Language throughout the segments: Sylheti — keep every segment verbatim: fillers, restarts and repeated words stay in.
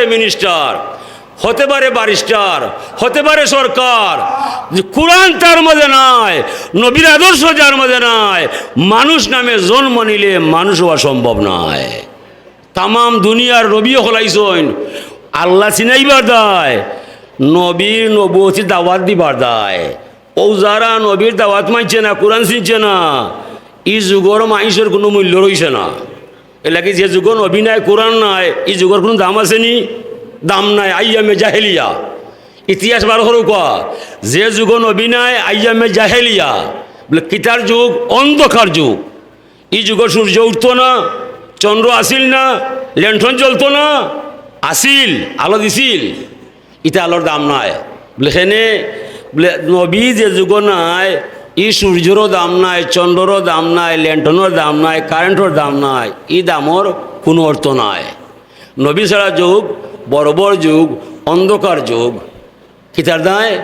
মিনিস্টার, হতে পারে ব্যারিস্টার, হতে পারে সরকার, যে কোরআন তার মাঝে নাই, নবীর আদর্শ যার মাঝে নাই, মানুষ নামে জন্ম নিলে মানুষ হওয়া সম্ভব নয়। তামাম দুনিয়ার নবী অকল আইছইন আল্লাহ চিনাইবার দায়, নবীর নবুয়তি দাওয়াত দিবার দায়। অউ যারা নবীর দাওয়াত মানছে না, কোরআন চিনছে না, ই যুগর মানষর কুনু মূল্য রইছে না। এরলাগি যে যুগো নবী নাই, কোরআন নাই, ই যুগর কুনু দাম আছে নি? দাম নাই। আইয়ামে জাহেলিয়া, ইতিহাস বার করউক্কা। যে যুগো নবী নাই, আইয়ামে জাহেলিয়া, বলে কিতার যুগ? অন্ধকার যুগ। ই যুগো সূর্য উঠতো না, চন্দ্র আছিল না, ল্যান্টন জ্বলতো না, আছিল, আলো দিছিল। ইতা আলোর দাম নাই। বলে কেনে? বলে নবী যে যুগো নাই, ই সূর্যরও দাম নাই, চন্দ্ররও দাম নাই, ল্যান্টনর দাম নাই, কারেন্টর দাম নাই, ই দামর কুনু অর্থ নাই। নবী ছাড়া যুগ বর্বর যুগ, অন্ধকার যুগ। কিতার দায়?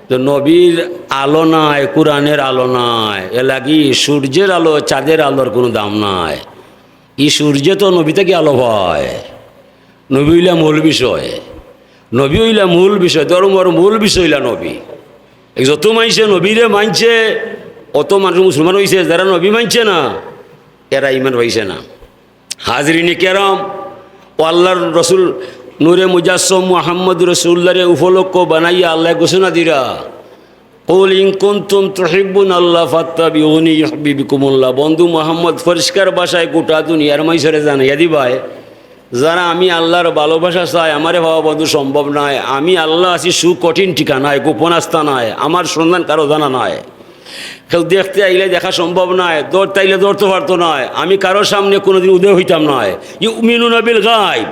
তো নবীর আলো নাই, কোরআনের আলো নাই, এরলাগি সূর্যের আলো, চাঁদের আলোর কুনু দাম নাই। ই সূর্যে তো নবী থাকি আলো পায়। নবী অইলা মূল বিষয়, নবী অইলা মূল বিষয়, ধর্মর মূল বিষয় অইলা নবী। এক যত মানষে নবীরে মানছে, অত মানুষ মুসলমান অইছে। যারা নবী মানছে না, এরা ইমান পাইছে না। হাজিরিনে কেরাম, ও আল্লার রসুল নূরে মুজাসসম মুহাম্মদ রসুলুল্লাহরে উপলক্ষ বানাইয়া আল্লায় ঘোষণা দিরা, "কুল ইন কুনতুম তুহিব্বুনাল্লাহ ফাত্তাবিউনি ইউহবিবকুমুল্লাহ।" বন্ধু মুহাম্মদ পরিষ্কার ভাষায় গোটা দুনিয়ার মানষরে জানাইয়া দিবায়, যারা আমি আল্লার ভালোবাসা চায়, আমারে পাওয়া বন্ধু সম্ভব নায়। আমি আল্লা আছি সুকঠিন ঠিকানায়, গোপন আস্তানায়, আমার সন্ধান কারো জানা নায়। কেউ দেখতে আইলে দেখা সম্ভব নায়, ধরতে আইলে ধরতো পারতো নায়। আমি কারোর সামনে কুনুদিন উদয় অইতাম নায়। ইউমিনুনা বিল গায়ব,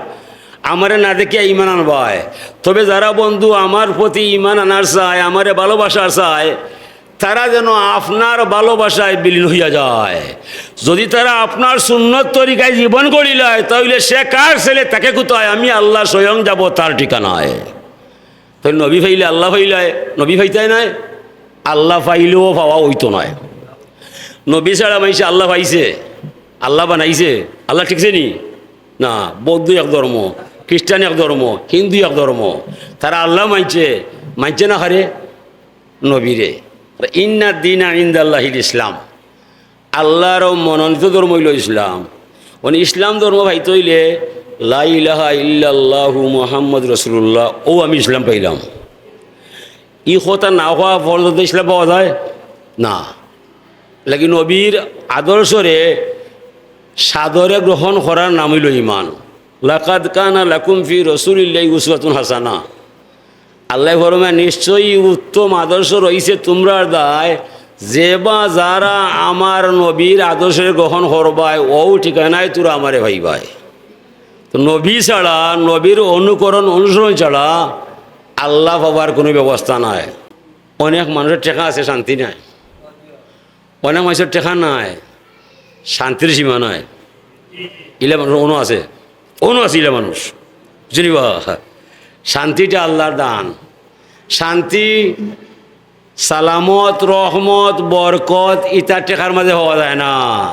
আমারে না দেখিয়া ইমান আনবায়। তবে যারা বন্ধু আমার প্রতি ইমান আনার চায়, আমারে ভালোবাসার চায়, তারা যেন আপনার ভালোবাসায় বিলীন অইয়া যায়। যদি তারা আপনার সুন্নত তরিকায় জীবন গড়িলায়, তাইলে সে কার ছেলে, তাকে কোথায়? আমি আল্লা স্বয়ং যাব তার ঠিকানায়। তাইলে নবী পাইলে আল্লা পাইলায়, নবী পাইতায় নায়, আল্লা পাইলেও পাওয়া অইতো নায়। নবী ছাড়া মানষে আল্লা পাইছে, আল্লা বানাইছে, আল্লা ঠিকছে নি? না, বৌদ্ধ এক ধর্ম, খ্রিস্টান এক ধর্ম, হিন্দু এক ধর্ম। তারা আল্লা মানছে, মানছে না কারে? নবীরে। ইন্নাদ দীনা ইনদাল্লাহিল ইসলাম। আল্লার মনোনীত ধর্ম অইলো ইসলাম। মানে ইসলাম ধর্ম পাইতে অইলে লা ইলাহা ইল্লাল্লাহু মুহাম্মদ রাসূলুল্লাহ, অউ আমি ইসলাম পাইলাম। ই কথা না কওয়া পর্যন্ত ইসলাম পাওয়া যায় না। লেকিন নবীর আদর্শরে সাদরে গ্রহণ করার নাম অইলো ইমান। লাকাদ কানা লাকুম ফি রাসূলিল্লাহি উসওয়াতুন হাসানা। আল্লায় ফরমায়, নিশ্চয়ই উত্তম আদর্শ রইছে তুমরার দায়, যে বা যারা আমার নবীর আদর্শরে গ্রহণ করবায়, অউ ঠিকানায় তুরা আমারে পাইবায়। তো নবী ছাড়া, নবীর অনুকরণ অনুসরণ ছাড়া আল্লা পাবার কুনু ব্যবস্থা নাই। অনেক মানষর টেকা আছে, শান্তি নাই। অনেক মানষর টেকা নাই, শান্তির সীমা নাই। ইলা মানুষ অনো আছে, অনো আছে ইলা মানুষ। বুঝলি বা? শান্তিটা আল্লার দান। শান্তি, সালামত, রহমত, বরকত ইতা টেকার মাঝে পাওয়া যায় না।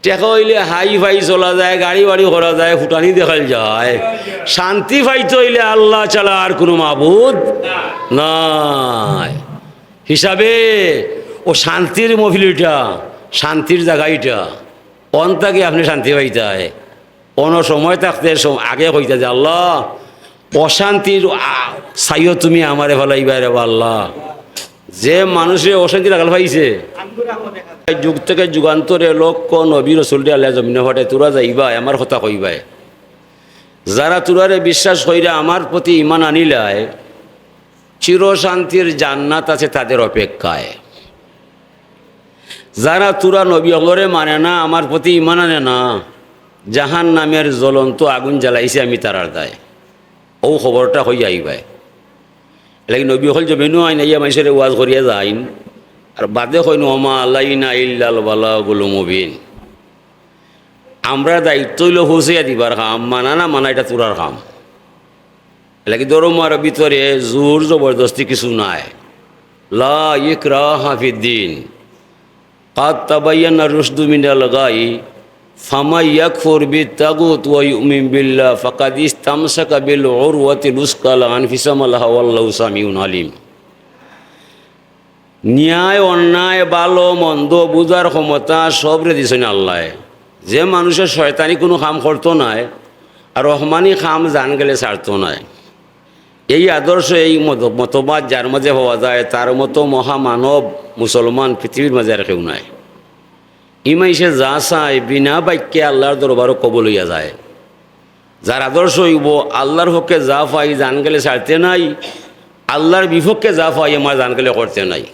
টেকা অইলে হাই ফাই চলা যায়, গাড়ি বাড়ি করা যায়, ফুটানি দেখাইল যায়। শান্তি পাইতে অইলে আল্লা ছাড়া আর কুনু মাবুদ নাই। হিসাবে অউ শান্তির মহফিল ইটা, শান্তির জাগা ইটা। অন থাকি আপনে শান্তি পাইতায়। অনো সময় থাকতে সম-, আগে কইতা যে, "আল্লা, অশান্তির আ-, ছাইও তুমি আমারে ফালাইবায় রে বা আল্লা।" যে মানষে অশান্তি লাগাল পাইছে, যুগ থাকি যুগান্তরে লক্ষ নবী রসুলরে আল্লায় জমিনো পাঠায়, তুরা যাইবায়, আমার কথা কইবায়। যারা তুরারে বিশ্বাস কইরা আমার প্রতি ইমান আনিলায়, চিরশান্তির জান্নাত আছে তাদের অপেক্ষায়। যারা তুরা নবী অকলরে মানে না, আমার প্রতি ইমান আনে না, জাহান্নামের জ্বলন্ত আগুন জ্বালাইছি আমি তারার দায়। অউ খবরটা কইয়া আইবায়। এরলাগি নবী অকল জমিনো আইন, আইয়া মানষরে ওয়াজ করিয়া যাইন, আর বাদে কইন, "ওমা আলাইনা ইল্লাল বালাগুল মুবিন।" আমরার দায়িত্ব অইলো পৌঁছাইয়া দিবার কাম, মানা না মানা ইটা তুরার কাম। এরলাগি ধর্মর ভিতরে জোর জবরদস্তি কিছু নাই। লা ইকরাহা ফিদ্দিন। কাদ তাবায়্যানার রুশদু মিনাল গাই, ফামান ইয়াকফুর বিত্তাগুত ওয়া ইউমিন বিল্লাহ ফাকাদ ইস্তামসাকা বিল উরওয়াতিল উসকা লা আনফিসামা লাহা ওয়াল্লাহু সামিউন আলিম। ন্যায়, অন্যায়, ভালো, মন্দ বুঝার ক্ষমতা সবরে দিছইন আল্লায়। যে মানুষে শয়তানি কুনু কাম করতো নায়, আর রহমানি কাম জান গেলে ছাড়তো নায়। এই আদর্শ, এই মত-, মতবাদ যার মাঝে পাওয়া যায়, তার মতো মহামানব মুসলমান পৃথিবীর মাঝে আর কেউ নাই। ই মাইনষে যা চায়, বিনা বাক্যে আল্লার দরবারো কবুল অইয়া যায়। যার আদর্শ অইবো, আল্লার পক্ষে যা পাই, জান গেলে ছাড়তে নাই, আল্লার বিপক্ষে যা পাই, আমার জান গেলে করতে নাই।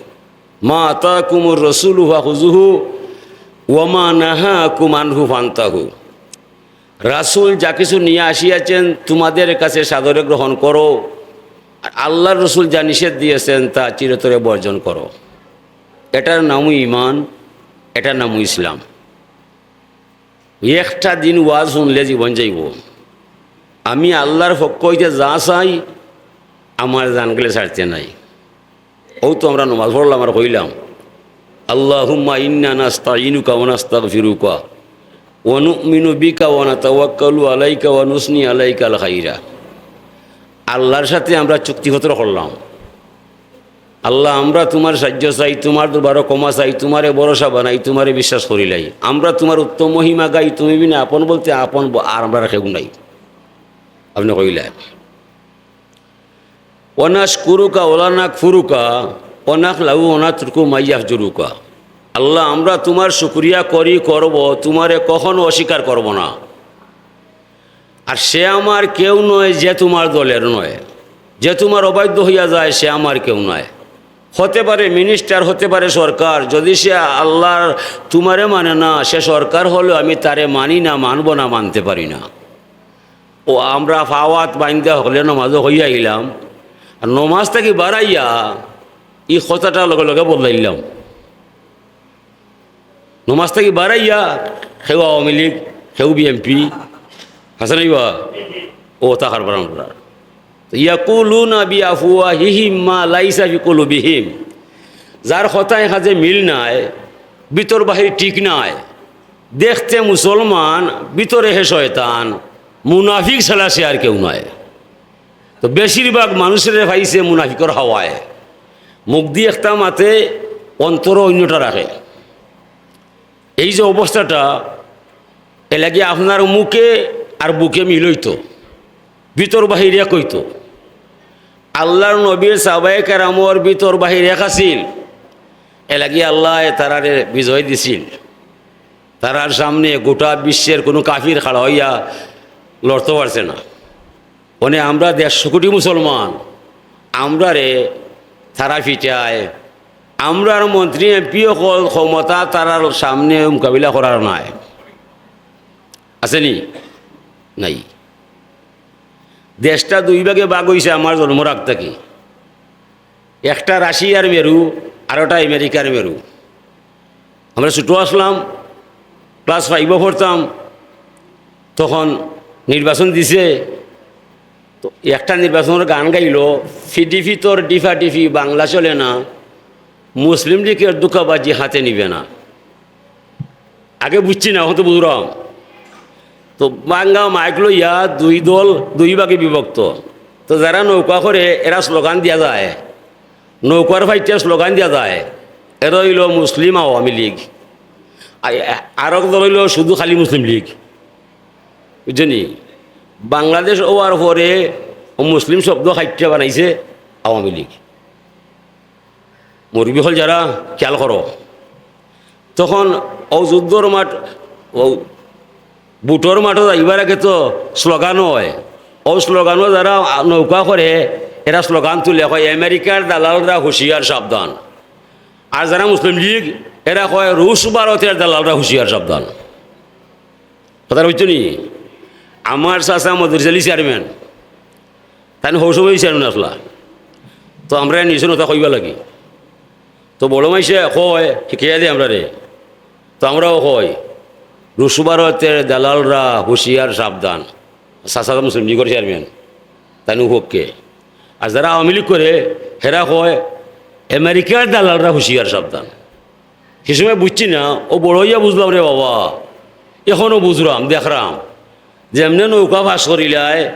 মা আতাকুমুর রাসূলু ফাখুযুহু ওয়া মা নাহাকুম আনহু ফান্তাহু। রাসূল যা কিছু নিয়া আসিয়াছেন, তোমাদের কাছে সাদরে গ্রহণ করো, আর আল্লার রসুল যা নিষেধ দিয়েছেন, তা চিরতরে বর্জন করো। এটার নামই ঈমান, এটার নামই ইসলাম। একটা দিন ওয়াজ হুনলে জীবন যাইবো। আমি আল্লার পক্ষ অইতে যা চাই, আমার জান গেলে ছাড়তে নাই। অউ তো আমরা নমাজ পড়লাম আর কইলাম, আল্লাহুম্মা ইন্না নাস্তাইনুকা ওয়া নাস্তাগফিরুকা ওয়া নু'মিনু বিকা ওয়া নাতাওয়াক্কালু আলাইকা ওয়া নুসনি আলাইকাল খাইরা। আল্লার সাথে আমরা চুক্তিপত্র করলাম, আল্লা, আমরা তুমার সাইয্য চাই, তুমার দরবারো ক্ষমা চাই, তুমারে ভরসা বানাই, তুমারে বিশ্বাস করিলাই। আমরা তুমার উত্তম মহিমা গাই, তুমি বিনা আপন বলতে আপন ব-, আর আমরার কেউ নাই। আপনে কইলা, ওয়া নাশকুরুকা ওয়া লা নাকফুরুকা ওয়া নাখলাউ ওয়া নাতরুকু মা ইয়াফজুরুকা। আল্লা, আমরা তুমার শুকরিয়া করি, করব, তুমারে কখনো অস্বীকার করব না। আর সে আমার কেউ নয় যে তুমার দলের নয়, যে তুমার অবাধ্য হইয়া যায়, সে আমার কেউ নয়। হতে পারে মিনিস্টার, হতে পারে সরকার, যদি সে আল্লার তুমারে মানে না, সে সরকার হলেও আমি তারে মানি না, মানব না, মানতে পারি না। ও আমরা পাওয়াত বাইন্দা হকলে নমাজো কইয়া আইলাম, আর নমাজ থাকি বারাইয়া ই কথাটা লগে লগে বদলাইলাম। নমাজ থাকি বারাইয়া কেউ আওয়ামী লীগ, কেউ বিএনপি, আছে নাই বা? ও তা কারবার আমরা। তো ইয়াকুলুনা বিআফওয়াহিহিম মা লাইসা ফি কুলুবিহিম। যার কথায় কাজে মিল নাই, ভিতর বাহির ঠিক নাই, দেখতে মুসলমান, ভিতরে হে শয়তান, মুনাফিক ছাড়া সে আর কেউ নয়। তো বেশিরভাগ মানুষরে পাইছে মুনাফিকর হাওয়ায়, মুখদি একটা মাতে, অন্তরো অন্যটা রাখে। এই যে অবস্থাটা, এর লাগি আপনার মুখে আর বুকে মিল অইতো, ভিতর বাহির এক অইতো। আল্লার নবীর সাহাবায়ে কেরামর ভিতর বাহির এক আছিল, এর লাগি আল্লায় তারারে বিজয় দিছিল। তারার সামনে গোটা বিশ্বের কুনু কাফির খাড়া অইয়া লড়তো পারছে না। মানে আমরা দেড়শো কোটি মুসলমান, আমরারে তারা ফিটায়, আমরার মন্ত্রী এমপি অকল ক্ষমতা তারার সামনে মোকাবিলা করার নাই। আছে নি? নাই। দেশটা দুই ভাগে ভাগ অইছে আমার জন্মর আগ থাকি। একটা রাশিয়ার মেরু, আরোটা আমেরিকার মেরু। আমরা ছোটো আছলাম, ক্লাস ফাইভো পড়তাম, তখন নির্বাচন দিছে। তো একটা নির্বাচনর গান গাইলো, "ফিডি ফিতর ডিফা ডিফি, বাংলা চলে না, মুসলিম লীগের ধোঁকাবাজি হাতে নিবে না।" আগে বুঝছি না, অখন তো বুঝলাম। তো ভাঙ্গা মাইক লইয়া দুই দল, দুই ভাগে বিভক্ত। তো যারা নৌকা করে, এরা স্লোগান দিয়া যায়, নৌকার ফাইটে স্লোগান দিয়া যায়, এরা অইলো মুসলিম আওয়ামী লীগ। আ-, আরক দল অইলো শুধু খালি মুসলিম লীগ। বুঝছো নি? বাংলাদেশ অওয়ার পরে অউ মুসলিম শব্দ কাইট্টা বানাইছে আওয়ামী লীগ। মুরব্বি অকল যারা, খেয়াল করো, তখন অউ যুদ্ধর মাঠ, অউ ভোটর মাঠো যাইবার আগে তো স্লোগান অয়। অউ স্লোগানো যারা নৌকা করে, এরা স্লোগান তুলে কয়, "আমেরিকার দালালরা হুঁশিয়ার সাবধান।" আর যারা মুসলিম লীগ, এরা কয়, "রুশ ভারতের দালালরা হুঁশিয়ার সাবধান।" কথা বুঝছো নি? আমার চাচা মদরিছ আলী চেয়ারম্যান, তাইন হউ সময় চেয়ারম্যান আছলা। তো আমরারে নিছইন অতা কইবার লাগি। তো বড় মাইনষে কয়, হিকাইয়া দেয় আমরারে। তো আমরাও কই, "রুশ ভারতের দালালরা হুঁশিয়ার সাবধান।" চাচা মুসলিম লীগর চেয়ারম্যান, তাইন অউ পক্ষে। আর যারা আওয়ামী লীগ করে, হেরা কয়, "আমেরিকার দালালরা হুঁশিয়ার সাবধান।" হি সময় বুঝছি না, অউ বড় অইয়া বুঝলাম রে বাবা, এখনো বুঝরাম, দেখরাম, যেমনে নৌকা পাস করিলায়,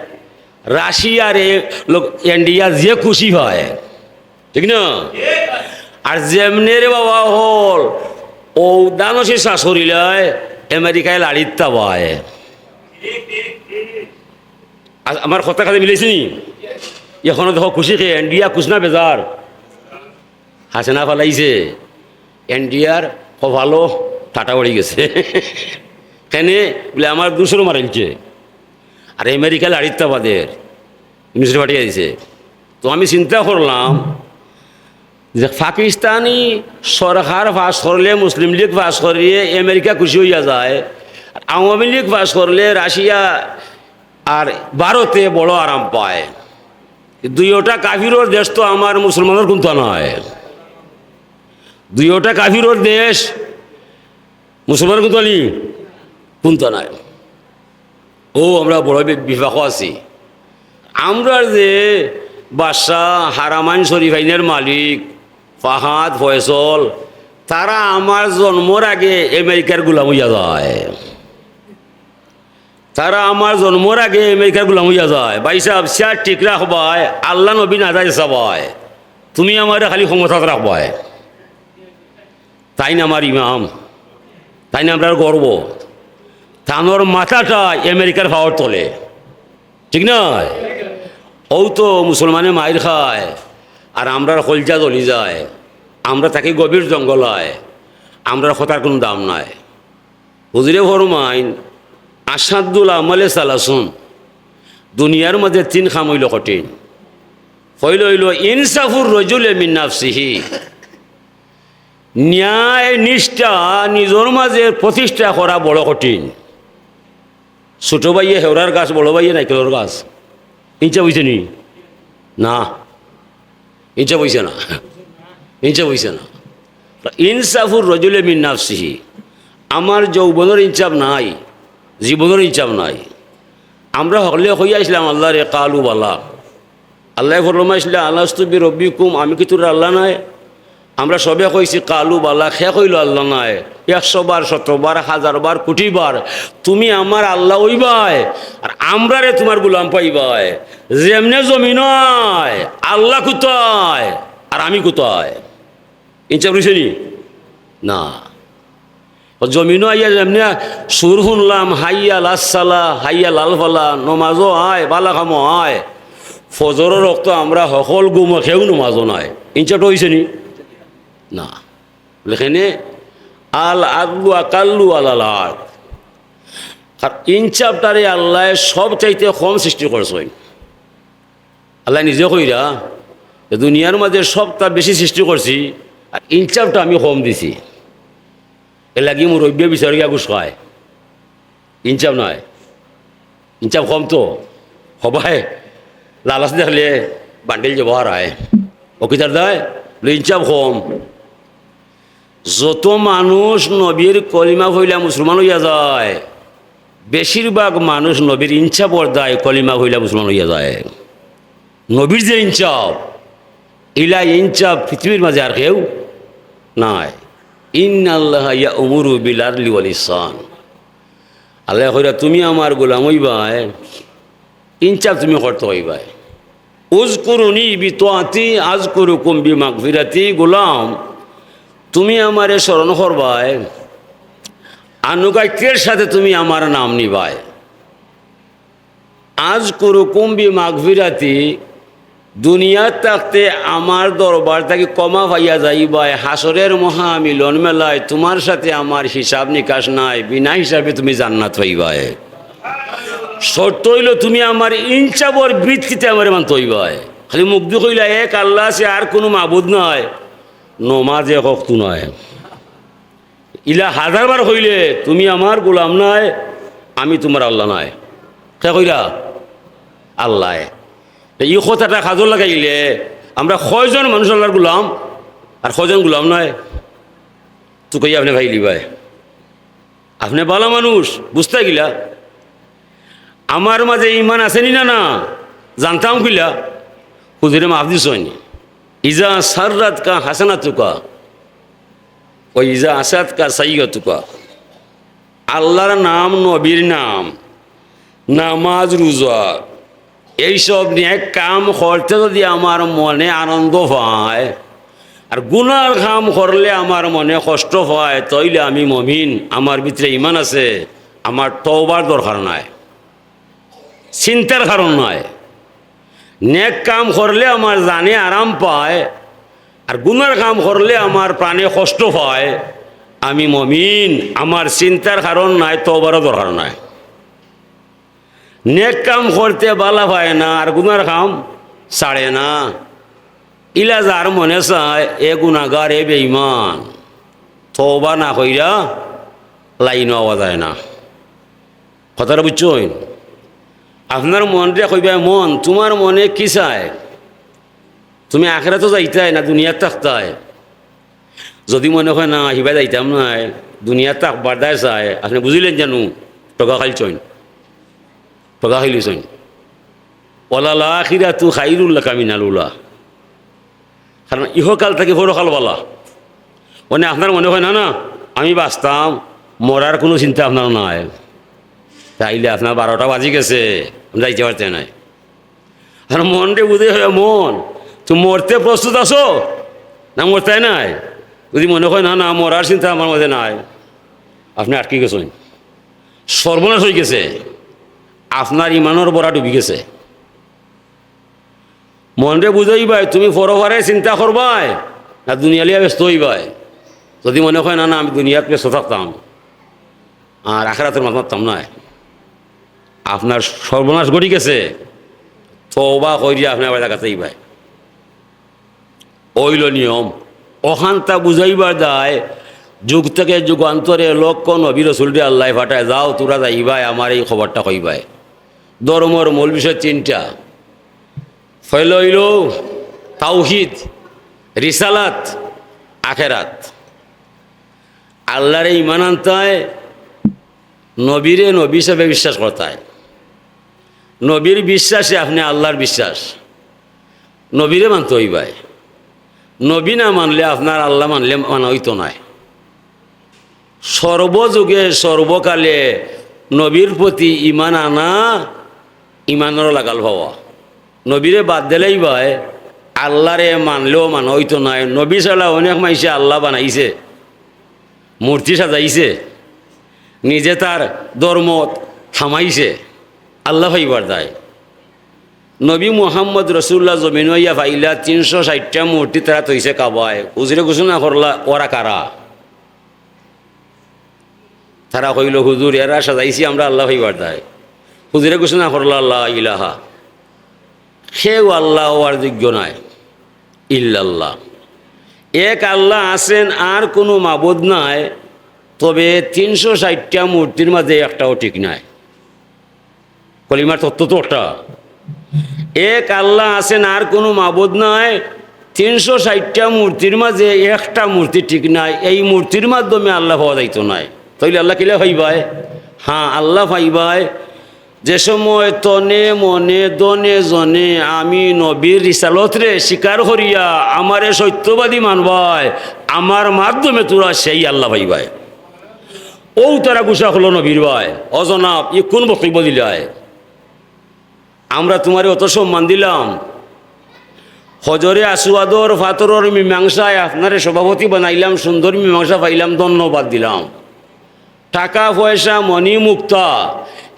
রাশিয়ারে লোক ইন্ডিয়া যে খুশি পায়, ঠিক না? আর যেমনে রে বাবা হল, ও দানসি শ্বাস করিলায়, আমেরিকায় লাড়িত তাবায়। আ-, আমার কথা খালি মিলাইছি নি? এখনো দেখো খুশি কে, ইন্ডিয়া খুশ না বেজার? হাসে না ফালাইছে, ইন্ডিয়ার কপালো টাটা পড়ি গেছে। কেনে বুলে আমার দুশোর মারিলছে, আর আমেরিকা লাড়িত তাবাদের মিশর ফাটিয়ে দিছে। তো আমি চিন্তা করলাম যে পাকিস্তানি সরকার পাস করলে, মুসলিম লীগ পাস করলে আমেরিকা খুশি হইয়া যায়, আর আওয়ামী লীগ পাস করলে রাশিয়া আর ভারতে বড় আরাম পায়। দুইওটা কাফিরর দেশ তো আমার মুসলমানর কুন্তা নায়। দুইওটা কাফিরর দেশ মুসলমানর কুন্তা নি? কুন্তা নায়। ও, আমরা বড় বি-, বিপাকো আছি। আমরার যে বাদশা, হারামাইন শরীফাইনের মালিক ফাহাদ, ফয়সল, তারা আমার জন্মর আগে আমেরিকার গোলাম হইয়া যায়। তারা আমার জন্মর আগে আমেরিকার গোলাম হইয়া যায়। ভাই সাহেব, চেয়ার ঠিক রাখবায়, আল্লাহ নবী না যায় সবাই, তুমি আমারে খালি ক্ষমতাত রাখবায়। তাইন আমার ইমাম, তাইন আমরার গর্ব। তানর মাথাটা আমেরিকার পাওর তলে, ঠিক না? ও তো মুসলমানে মাইর খায়, আর আমরার কলজা জ্বলি যায়, আমরা থাকি গভীর জঙ্গলায়, আমরার কথার কুনু দাম নাই। হুজুরে ফরমাইন, "আশাদ্দুল আমালে সালাসুন", দুনিয়ার মাঝে তিন কাম অইলো কঠিন। পয়লা অইলো ইনসাফুর রজুলে মিন নাফসিহি, ন্যায় নিষ্ঠা নিজর মাঝে প্রতিষ্ঠা করা বড় কঠিন। ছোট ভাইয়ে হেওরার গাছ, বড় ভাইয়ে নাইকেলর গাছ। ইনসাফ অইছে নি? না, ইনসাফ অইছে না, ইনসাফ অইছে না। ইনসাফুর রজুলে মিন নাফসিহি, আমার যৌবনর ইনসাফ নাই, জীবনর ইনসাফ নাই। আমরা হকলে কইয়া আইছলাম আল্লাহরে, কালু বালা। আল্লায় ফরমাইছলা, "আলাস্তু বি রব্বিকুম, আমি কি তোর আল্লাহ নায়?" আমরা সবে কইছি, "কালু বালা।" কে কইলো আল্লাহ নায়? একশো বার, শতবার, হাজার বার, কোটি বার, তুমি আমার আল্লাহ অইবায়, আর আমরারে তুমার গোলাম পাইবায়। যেমনে জমিনো আয়, আল্লাহ কুতায় আর আমি কুতায়? ইনসাফ রইছে নি? না। ও জমিনো আইয়া যেমনে সুর হুনলাম, হাইয়া লাসসালা, হাইয়া লালফালা, নমাজও আয়, বালা কামও আয়, ফজরর অক্ত আমরা হকল ঘুমো, কেউ নমাজও নাই। ইনসাফটা অইছে নি? না। লেখেনে আল আদলু আকাল্লু আলাল আরদ। আর ইনসাফটারে আল্লায় সব চাইতে কম সৃষ্টি করছইন। আল্লায় নিজে কইরা যে দুনিয়ার মাঝে সবটা বেশি সৃষ্টি করছি, আর ইনসাফটা আমি কম দিছি। এর লাগি মুরব্বিয়ে বিচারো গিয়া ঘুষ খায়। ইনসাফ নায়, ইনসাফ কম তো। হবায় লালাস দেখলে বান্ডিল জবহার আয়। ও কিতার দায়? বলে, ইনসাফ কম। যত মানুষ নবীর কলিমা কইলা মুসলমান অইয়া যায়, বেশিরভাগ মানুষ নবীর ইনসাফর দায় কলিমা কইলা মুসলমান অইয়া যায়। নবীর যে ইনসাফ, ইলা ইনসাফ পৃথিবীর মাঝে আর কেউ নাই। ইন্নাল্লাহা ইয়া'মুরু বিল আদলি ওয়াল ইহসান। আল্লায় কইরা, "তুমি আমার গোলাম অইবায়, ইনসাফ তুমি করতে অইবায়।" উযকুরুনি বিতাআতি আযকুরুকুম বিমাগফিরাতি, গোলাম, তুমি আমারে স্মরণ করবায়, আনুগত্যের সাথে তুমি আমার নাম নিবায়। আযকুরুকুম বিমাগফিরাতি, দুনিয়াত থাকতে আমার দরবার থাকি ক্ষমা পাইয়া যাইবায়, হাশরের মহা মিলন মেলায় তুমার সাথে আমার হিসাব নিকাশ নাই, বিনা হিসাবে তুমি জান্নাত পাইবায়। শর্ত অইলো তুমি আমার ইনসাফর ভিত্তিতে আমারে মানতে অইবায়। খালি মুখদি কইলা এক আল্লাহ আছে, আর কুনু মাবুদ নাই, নমাজ এক অক্ত নাই। ইলা হাজার বার কইলে, "তুমি আমার গোলাম নায়, আমি তুমার আল্লাহ নায়।" কে কইরা? আল্লায়। তে ই কথাটা কাজো লাগাইলে আমরা কয়জন মানুষ আল্লাহর গোলাম আর কয়জন গোলাম নায়? তুকাইয়া আপনে পাইলিবায়। আপনে বালা মানুষ, বুঝতা গিলা। আমার মাঝে ইমান আছে নি না? না, জানতাম কিলা? হুজুরে মাফ দিছইন। ইজা সাররাতকা হাসানাতুকা, ওয়া ইজা আসাতকা সাইয়্যাতুকা। আল্লাহর নাম, নবীর নাম, নামাজ, রোজা, এইসব নেক কাম করতে যদি আমার মনে আনন্দ পায়, আর গুনার কাম করলে আমার মনে কষ্ট পায়, তাইলে আমি মমিন, আমার ভিতরে ইমান আছে, আমার তওবার দরকার নাই, চিন্তার কারণ নাই। নেক কাম করলে আমার জানে আরাম পায়, আর গুনার কাম করলে আমার প্রাণে কষ্ট পায়। আমি মমিন, আমার চিন্তার কারণ নাই, তওবারও দরকার নাই। নেক কাম করতে বালা পায় না, আর গুনার কাম ছাড়ে না। ইলা যার মনে চায়, এ গুনাগার, এ বেঈমান, তওবা না কইরা লাইনও আওয়া যায় না। কথাটা বুঝছইন? আপনার মনরে কইবা, "মন, তুমার মনে কি চায়? তুমি আখেরাতো যাইতায় না দুনিয়াত থাকতায়?" যদি মনে কয়, "না, হিবায় যাইতাম নায়, দুনিয়াত থাকবার দায় চায়", আপনে বুঝিলেন জানু, ঠগা খাইলছইন, ঠগা খাইলিছইন। "ওয়ালাল আখিরাতু খাইরুল লাকা মিনাল উলা।" কারণ ইহকাল থাকি পরকাল বালা। মানে আপনার মনে কয়, "না, না, আমি বাঁচতাম, মরার কুনু চিন্তা আপনার নাই", তাইলে আপনার বারোটা বাজি গেছে, আপনে যাইতে পারতে নাই। আর মনরে বুঝে হয়, "মন, তুমি মরতে প্রস্তুত আছো না মরতায় নাই?" যদি মনে কয়, "না, না, মরার চিন্তা আমার মাঝে নাই", আপনে আটকি গেছইন, সর্বনাশ অইগেছে, আপনার ইমানর ভরা ডুবি গেছে। মনরে বুঝাইবায়, "তুমি পরকালে চিন্তা করবায় না দুনিয়া লইয়া ব্যস্ত অইবায়?" যদি মনে কয়, "না, না, আমি দুনিয়াত ব্যস্ত থাকতাম, আর আখেরাতর মাত মাততাম নায়", আপনার সর্বনাশ ঘটি গেছে। তওবা করিয়া আপনে আবার জাগাত আইবায়। অইলো নিয়ম। অখানতা বুঝাইবার দায়, যুগ থাকি যুগান্তরে লক্ষ নবী রসুলরে আল্লায় পাঠায়, "যাও, তুমরা যাইবায়, আমারে ই খবরটা কইবায়।" ধর্মর মূল বিষয় তিনটা। পয়লা অইলো তাওহীদ, রিসালাত, আখেরাত। আল্লারে ইমান আনতায়, নবীরে নবী হিসাবে বিশ্বাস করতায়। নবীর বিশ্বাসে আপনে আল্লার বিশ্বাস। নবীরে মানতে অইবায়। নবী না মানলে আপনার আল্লা মানলে মানা অইতো নায়। সর্বযুগে সর্বকালে নবীর প্রতি ইমান আনা, ইমানর লাগাল পাওয়া। নবীরে বাদ দিলাইবায়, আল্লারে মানলেও মানা অইতো নায়। নবী ছাড়া অনেক মাইনষে আল্লা বানাইছে, মূর্তি সাজাইছে, নিজে তার ধর্ম থামাইছে, আল্লা পাইবার দায়। নবী মুহাম্মদ রসুল্লাহ জমিনো আইয়া পাইলা তিনশো ষাইটটা মূর্তি তারা থইছে কাবায়। হুজুরে ঘোষণা করলা, "ওরা কারা?" তারা কইলো, "হুজুর, এরা সাজাইছি আমরা আল্লা পাইবার দায়।" হুজুরে ঘোষণা করলা, "লা ইলাহা, কেউ আল্লা অওয়ার যোগ্য নায়, ইল্লাল্লাহ। এক আল্লা আছেন, আর কুনু মাবুদ নাই, তবে তিনশো ষাইটটা মূর্তির মাঝে একটাও ঠিক নাই।" কলিমার তত্ত্ব তো একটা। এক আল্লা আছেন, আর কুনু মাবুদ নাই। তিনশো ষাইটটা মূর্তির মাঝে একটা মূর্তি ঠিক নাই, এই মূর্তির মাধ্যমে আল্লা পাওয়া যাইতো নায়। তাইলে আল্লা কিলা পাইবায়? হ্যাঁ, আল্লা পাইবায় যে সময় তনে মনে ধনে জনে আমি নবীর রিসালতরে স্বীকার করিয়া আমারে সত্যবাদী মানবায়, আমার মাধ্যমে তুমরা সেই আল্লা পাইবায়। অউ তারা গুসা করলো নবীর বায়, "ও জনাব, ই কুন বক্তব্য দিলায়? আমরা তুমারে অত সম্মান দিলাম, হজরে আসওয়াদর পাথরর মীমাংসায় আপনারে সভাপতি বানাইলাম, সুন্দর মীমাংসা পাইলাম, ধন্যবাদ দিলাম। টাকা পয়সা, মণি মুক্তা,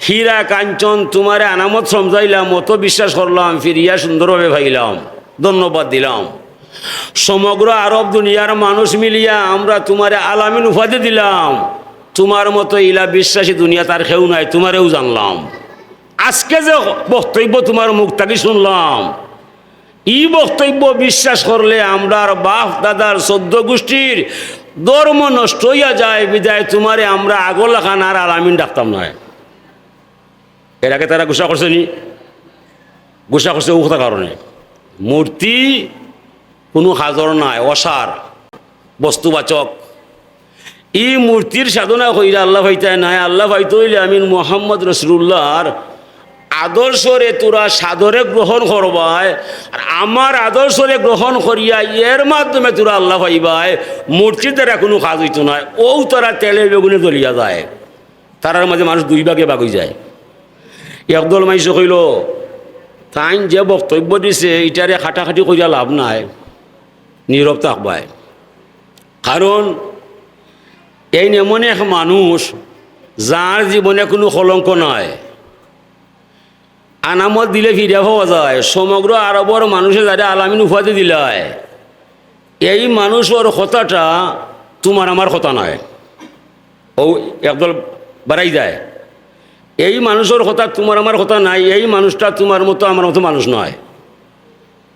হীরা কাঞ্চন তুমারে আনামত সমঝাইলাম, অত বিশ্বাস করলাম, ফিরিয়া সুন্দরভাবে পাইলাম, ধন্যবাদ দিলাম। সমগ্র আরব দুনিয়ার মানুষ মিলিয়া আমরা তুমারে আলামিন উপাধি দিলাম। তুমার মতো ইলা বিশ্বাসী দুনিয়াত আর কেউ নাই, তুমারেও জানলাম। আজকে যে বক্তব্য তুমার মুখ থাকি শুনলাম, ই বক্তব্য বিশ্বাস করলে আমরার বাপ দাদার চৌদ্দ গোষ্ঠীর ধর্ম নষ্ট অইয়া যায়, বিধায় তুমারে আমরা আগর লাখান আর আলামিন ডাকতাম নায়।" এর আগে তারা গুসা করছে নি? গুসা করছে অউ কথার কারণে। মূর্তি কুনু কাজর নায়, অসার, বস্তুবাচক। ই মূর্তির সাধনা কইরা আল্লা পাইতায় নায়, আল্লা পাইতে অইলে আমিন মুহাম্মদ রসুলুল্লাহর আদর্শরে তুমরা সাদরে গ্রহণ করবায়, আর আমার আদর্শরে গ্রহণ করিয়া এর মাধ্যমে তুমরা আল্লা পাইবায়, মূর্তির দ্বারা কুনু কাজ অইতো নায়, অউ তারা তেলে বেগুনে জ্বলিয়া যায়। তারার মাঝে মানুষ দুই ভাগে ভাগ অইযায়। একদল মাইনষে কইলো, "তাইন যে বক্তব্য দিছে, ইটারে কাটাকাটি করিয়া লাভ নাই, নীরব থাকবায়।" কারণ এইন এমন এক মানুষ, যার জীবনে কুনু কলঙ্ক নাই। আনামত দিলে ফিরিয়া পাওয়া যায়। সমগ্র আরবর মানষে যারে আলামিন উপাধি দিলায়, এই মানুষর কথাটা তুমার আমার কথা নায়। অউ একদল বারাই যায়। এই মানুষর কথা তুমার আমার কথা নায়, এই মানুষটা তুমার মতো আমার মতো মানুষ নায়।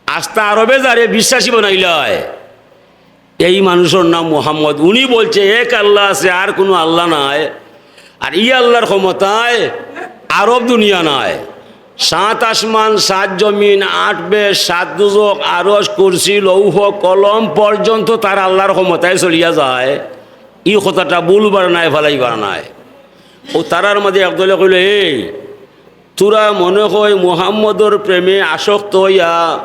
আস্তা আরবে যারে বিশ্বাসী বানাইলায়, এই মানুষর নাম মুহাম্মদ। উনি বলছে, "এক আল্লাহ আছে, আর কুনু আল্লাহ নাই।" আর ই আল্লাহর ক্ষমতায় আরব দুনিয়া নাই। সাত আসমান, সাত জমিন, আট বেহেশত, সাত দুজখ, আরশ, কুরসি, লৌহ, কলম পর্যন্ত তার আল্লাহর ক্ষমতায় চলিয়া যায়। ই কথাটা ভুলবার নায়, ফালাইবার নায়। অউ তারার মাঝে একদলে কইলো, "এই, তোরা মনে হয় মুহাম্মদর প্রেমে আসক্ত অইয়া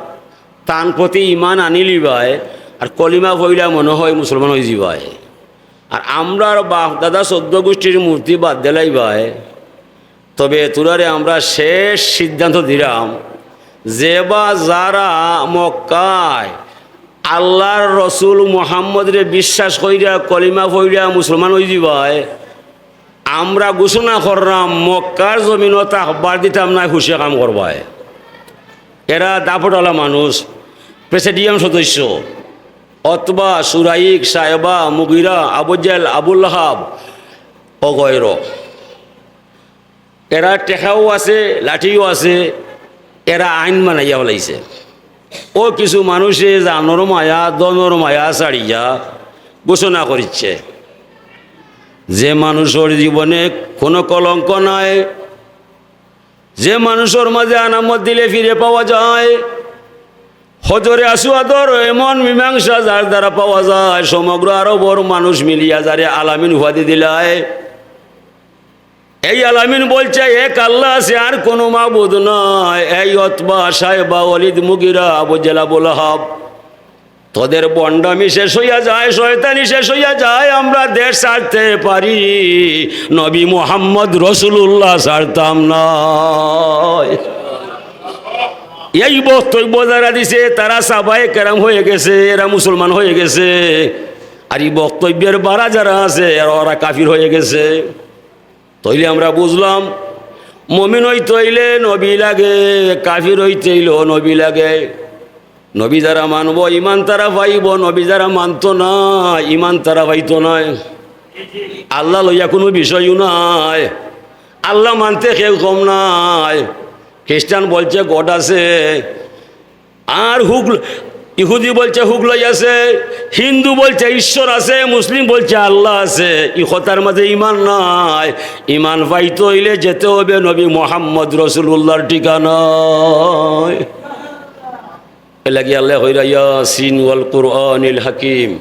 তান প্রতি ইমান আনিলিবায়, আর কলিমা পড়িয়া মনে হয় মুসলমান অইযিবায়। আর আমরার বাপ দাদা চৌদ্দ গোষ্ঠীর মূর্তি বাদ দিলাইবায়। তবে তোরারে আমরা শেষ সিদ্ধান্ত দিলাম, যে বা যারা মক্কায় আল্লাহর রসুল মুহাম্মদরে বিশ্বাস করিয়া কলিমা পড়িয়া মুসলমান অইযিবায়, আমরা ঘোষণা করলাম, মক্কার জমিনো থাকবার দিতাম নায়, হুশে কাম করবায়।" এরা দাপটআলা মানুষ, প্রেসিডিয়াম সদস্য, অতবা, সুরাইক, সায়বা, মুগিরা, আবু জেহেল, আবু লাহাব, অগৈর। এরা টেকাও আছে, লাঠিও আছে, এরা আইন বানাইয়া ফালাইছে। অউ কিছু মানুষে জানর মায়া, ধনর মায়া ছাড়িয়া ঘোষণা করিচ্ছে, যে মানুষর জীবনে কুনু কলঙ্ক নাই, যে মানুষর মাঝে আনামত দিলে ফিরে পাওয়া যায়, হজরে আসওয়াদর এমন মীমাংসা যার দ্বারা পাওয়া যায়, সমগ্র আরবর মানুষ মিলিয়া যারে আলামিন উপাধি দিলায়, এই আলামিন বলছে, "এক আল্লাহ আছে, আর কুনু মাবুদ নাই।" এই অতবা, সায়বা, ওলিদ, মুগিরা, আবু জেহেল, আবু লাহাব, তোদের ভণ্ডামি শেষ অইয়া যায়, শয়তানি শেষ অইয়া যায়, আমরা দেশ ছাড়তে পারি, নবী মুহাম্মদ রসুলুল্লাহ ছাড়তাম নায়। এই বক্তব্য যারা দিছে, তারা সাহাবায়ে কেরাম হয়ে গেছে, এরা মুসলমান হয়ে গেছে। আর ই বক্তব্যর বারা যারা আছে, এরা, ওরা কাফির হয়ে গেছে। তইলে আমরা বুঝলাম, মমিন অইতে অইলে নবী লাগে, কাফির অইতে অইলেও নবী লাগে। নবী যারা মানবো, ইমান তারা পাইবো, নবী যারা মানতো না, ইমান তারা পাইতো নায়। আল্লাহ লইয়া কুনু বিষয়ও নায়, আল্লাহ মানতে কেউ কম নায়। খ্রিস্টান বলছে গড আছে, আর হুক, ইহুদি বলছে হুক লই আছে, হিন্দু বলছে ঈশ্বর আছে, মুসলিম বলছে আল্লাহ আছে। ই কথার মাঝে ইমান নাই। ইমান পাইতে অইলে যেতে হবে নবী মোহাম্মদ রসুলুল্লাহর ঠিকানায়। এর লাগি আল্লাহ কইরা, "ইয়াসিন ওয়াল কুরআনিল হাকিম,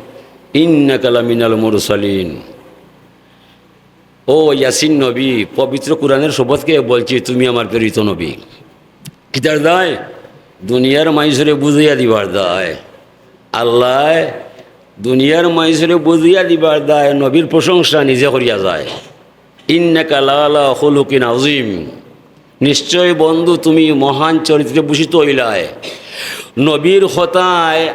ইন্নাকা লামিনাল মুরসালিন।" ও ইয়াসিন নবী, পবিত্র কোরআনের শপথ খেয়ে বলছি, তুমি আমার প্রেরিত নবী। কিতার দায়? দুনিয়ার মাইনষরে বুঝাইয়া দিবার দায়। আল্লাহ দুনিয়ার মাইনষরে বুঝাইয়া দিবার দায় নবীর প্রশংসা নিজে করিয়া যায়। ইন্নাকা লাআলা খুলুকিন আযীম, নিশ্চয় বন্ধু তুমি মহান চরিত্রে ভূষিত অইলায়। নবীর কথায়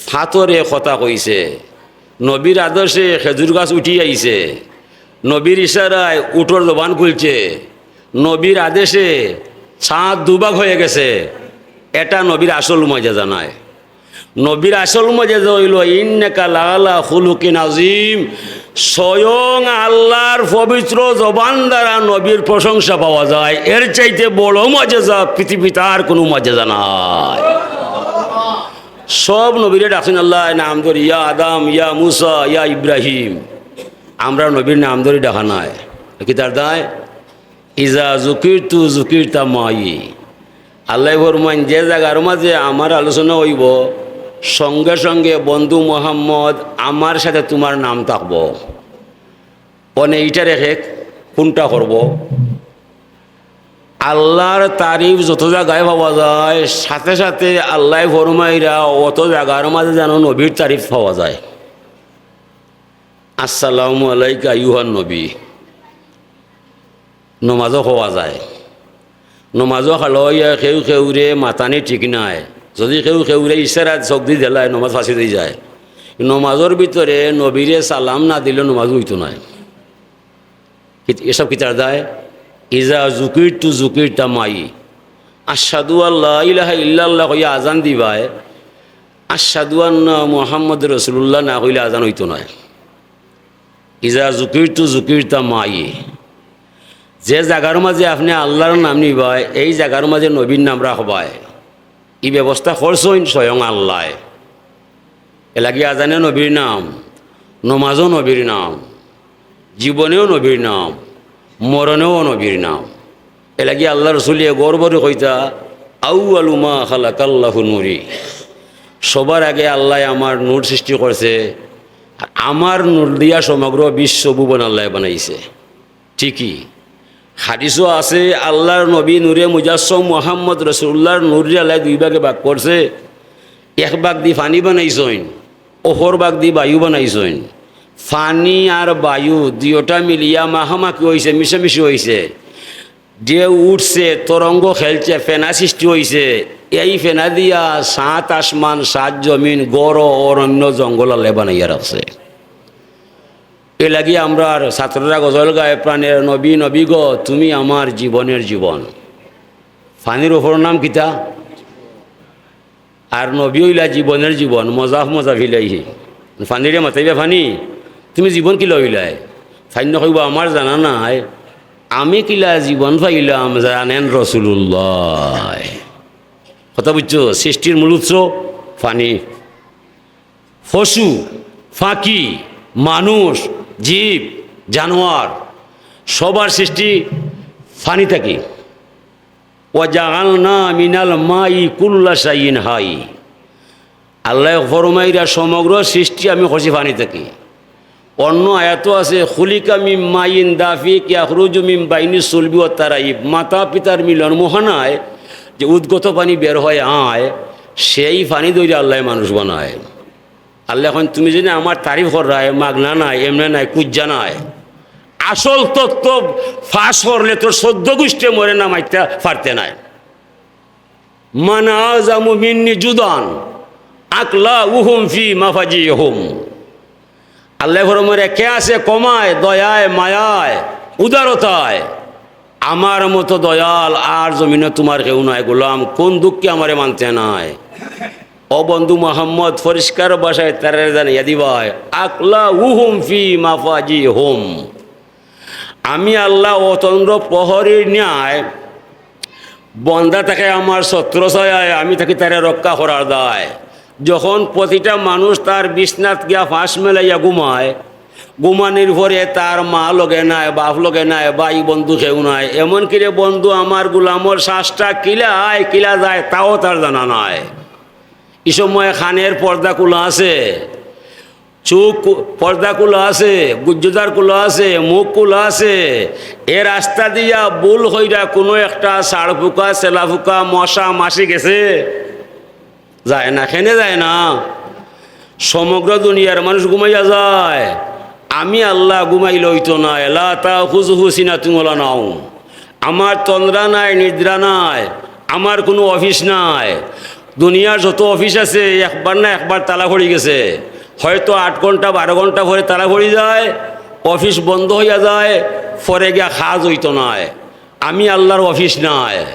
ফাতরে কথা কইছে, নবীর আদেশে খেজুর গাছ উঠি আইছে, নবীর ইশারায় উটর জবান খুলছে, নবীর আদেশে চাঁদ দুভাগ হয়ে গেছে। এটা নবীর আসল মজেজা নায়। নবীর আসল মজেজা অইলো ইন্নাকা লাআলা খুলুকিন আযীম, স্বয়ং আল্লাহর পবিত্র জবান দ্বারা নবীর প্রশংসা পাওয়া যায়। এর চাইতে বড় মজেজা পৃথিবীতে আর কুনু মজেজা নাই। সব নবীরে ডাকছইন আল্লায় নাম ধরি, ইয়া আদম, ইয়া মুসা, ইয়া ইব্রাহিম। আমরা নবীর নাম ধরি ডাকা নাই। কিতার দায়? ইজা যুকিরতু যুকিরতা মাই। আল্লায় ফরমাইন, যে জাগার মাঝে আমার আলোচনা অইবো, সঙ্গে সঙ্গে বন্ধু মোহাম্মদ আমার সাথে তুমার নাম থাকবো। অনে ইটারে কে কুনটা করবো? আল্লাহর তারিফ যত জাগায় পাওয়া যায়, সাথে সাথে আল্লায় ফরমাইরা অত জাগার মাঝে যেন নবীর তারিফ পাওয়া যায়। আসসালামু আলাইকা আইয়ুহান নবী। নমাজও খাওয়া যায়। নমাজও খালো অইয়া কেউ কেউরে মাতানি ঠিক নায়। যদি কেউ কেউরে ইশারাত চোখ দি দিলায়, নমাজ ফাঁসি দি যায়। নমাজর ভিতরে নবীরে সালাম না দিলে নমাজ অইতো নায়। কিত-, এসব কিতার দায়? "ইজা জুকিরতু জুকিরতা মাই।" আশহাদু আল্লা ইলাহা ইল্লাল্লাহ কইয়া আজান দিবায়, "আশহাদু আন্না মুহাম্মদ রাসূলুল্লাহ" না কইলে আজান অইতো নায়। "ইজা জুকিরতু জুকিরতা মাই।" যে জাগার মাঝে আপনে আল্লার নাম নিবায়, এই জাগার মাঝে নবীর নাম রাখবায়। ই ব্যবস্থা করছইন স্বয়ং আল্লায়। এরলাগি আজানে নবীর নাম, নমাজও নবীর নাম, জীবনেও নবীর নাম, মরণেও নবীর নাম। এরলাগি আল্লার রসুলে গর্বরে কইতা, "আউয়ালু মা খালাকাল্লাহু নূরি।" সবার আগে আল্লায় আমার নূর সৃষ্টি করছে, আর আমার নূর দিয়া সমগ্র বিশ্ব ভুবন আল্লায় বানাইছে। ঠিকই, হাদিসও আছে, আল্লার নবী নূরে মুজাসসম মুহাম্মদ রাসূলুল্লাহর নূররে আল্লায় দুই ভাগে ভাগ করছে। এক ভাগ দি পানি বানাইছইন, অপর ভাগ দি বায়ু বানাইছইন। পানি আর বায়ু দুইওটা মিলিয়া মাখামাখি অইছে, মিশামিশি অইছে। ঢেউ উঠছে, তরঙ্গ খেলছে, ফেনা সৃষ্টি অইছে। এই ফেনা দিয়া সাত আসমান, সাত জমিন, ঘর, অরণ্য, জঙ্গল আল্লায় বানাইয়া রাখছে। এরলাগি আমরার ছাত্ররা গজল গায়, "প্রাণের নবী নবী গো, তুমি আমার জীবনের জীবন।" পানির অপর নাম কিতা? আর নবী অইলা জীবনের জীবন। মজাফ মজাফ ইলাইহি। পানিরে মাতাইবা, "পানি, তুমি জীবন কিলা অইলায়?" পানিয়ে কইবো, "আমার জানা নাই, আমি কিলা জীবন পাইলাম, জানেন রসুলুল্লায়।" কথা বুঝছো? সৃষ্টির মূল উৎস পানি। পশু, পাখি, মানুষ, জীব, জানোয়ার, সবার সৃষ্টি পানি থাকি। "ওয়া জাআলনা মিনাল মাই কুল্লা শাইইন হাই।" আল্লায় ফরমাইরা, "সমগ্র সৃষ্টি আমি করছি পানি থাকি।" অন্য আয়াতও আছে, "খুলিকা মিম মাইন দাফিক ইয়াখরুজু মিম বাইনি সুলবি ওয়া তারাইব।" মাতা পিতার মিলন মোহনায় যে উদ্গত পানি বের হয় আয়, সেই পানি ধইরা আল্লায় মানুষ বানায়। আল্লায় কইন, "তুমি যেন আমার তারিফ কররায়, মাগনা নায়, এমনে নায়, কুজ্জা নায়। আসল তত্ত্ব ফাঁস করলে তোর চৌদ্দ গুষ্ঠে মরে না মাইতা পারতে নায়।" "মান আ'যামু মিন্নি জুদান আকলাউহুম ফি মাফাজিহুম।" আল্লায় ফরমাইরা, "কে আছে কমায়, দয়ায়, মায়ায়, উদারতায়? আমার মতো দয়াল আর জমিনো তুমার কেউ নাই, গোলাম, কোন দুঃখে আমারে মানতে নায়?" ও বন্ধু মোহাম্মদ, পরিষ্কার ভাষায় তারারে জানাইয়া দিবায়, "আকলাউহুম ফি মাফাজিহুম।" আমি আল্লাহ অতন্দ্র প্রহরীর ন্যায় বন্দা থাকে আমার ছত্র ছায়ায়, আমি থাকি তারে রক্ষা করার দায়। যখন প্রতিটা মানুষ তার বিছনাত গিয়া ফাঁস মেলাইয়া ঘুমায়, ঘুমানির পরে তার মা লগে নাই, বাপ লগে নাই, ভাই বন্ধু কেউ নাই, এমনকি রে বন্ধু আমার গুলামর শ্বাসটা কিলা আয়, কিলা যায়, তাও তার জানা নাই। ই সময় কানের পর্দা খুলা আছে, চোখ পর্দা খুলা আছে, গুজ্জুদার খুলা আছে, মুখ খুলা আছে। এ রাস্তা দিয়া ভুল কইরা কুনু একটা ছাড় ফুকা, ছেলা ফুকা, মশা, মাছি গেছে? যায় না, কেনে যায় না? সমগ্র দুনিয়ার মানুষ ঘুমাইয়া যায়, আমি আল্লাহ ঘুমাইলে অইতো নায়। লা তাখুযুহু সিনাতুন ওয়ালা নাওম। আমার তন্দ্রা নাই, নিদ্রা নাই, আমার কুনু অফিস নাই। দুনিয়ার যত অফিস আছে, একবার না একবার তালা পড়ি গেছে। হয়তো আট ঘন্টা, বারো ঘন্টা পরে তালা পড়ি যায়, অফিস বন্ধ অইয়া যায়, পরে গিয়া কাজ অইতো নায়। আমি আল্লাহর অফিস নায়,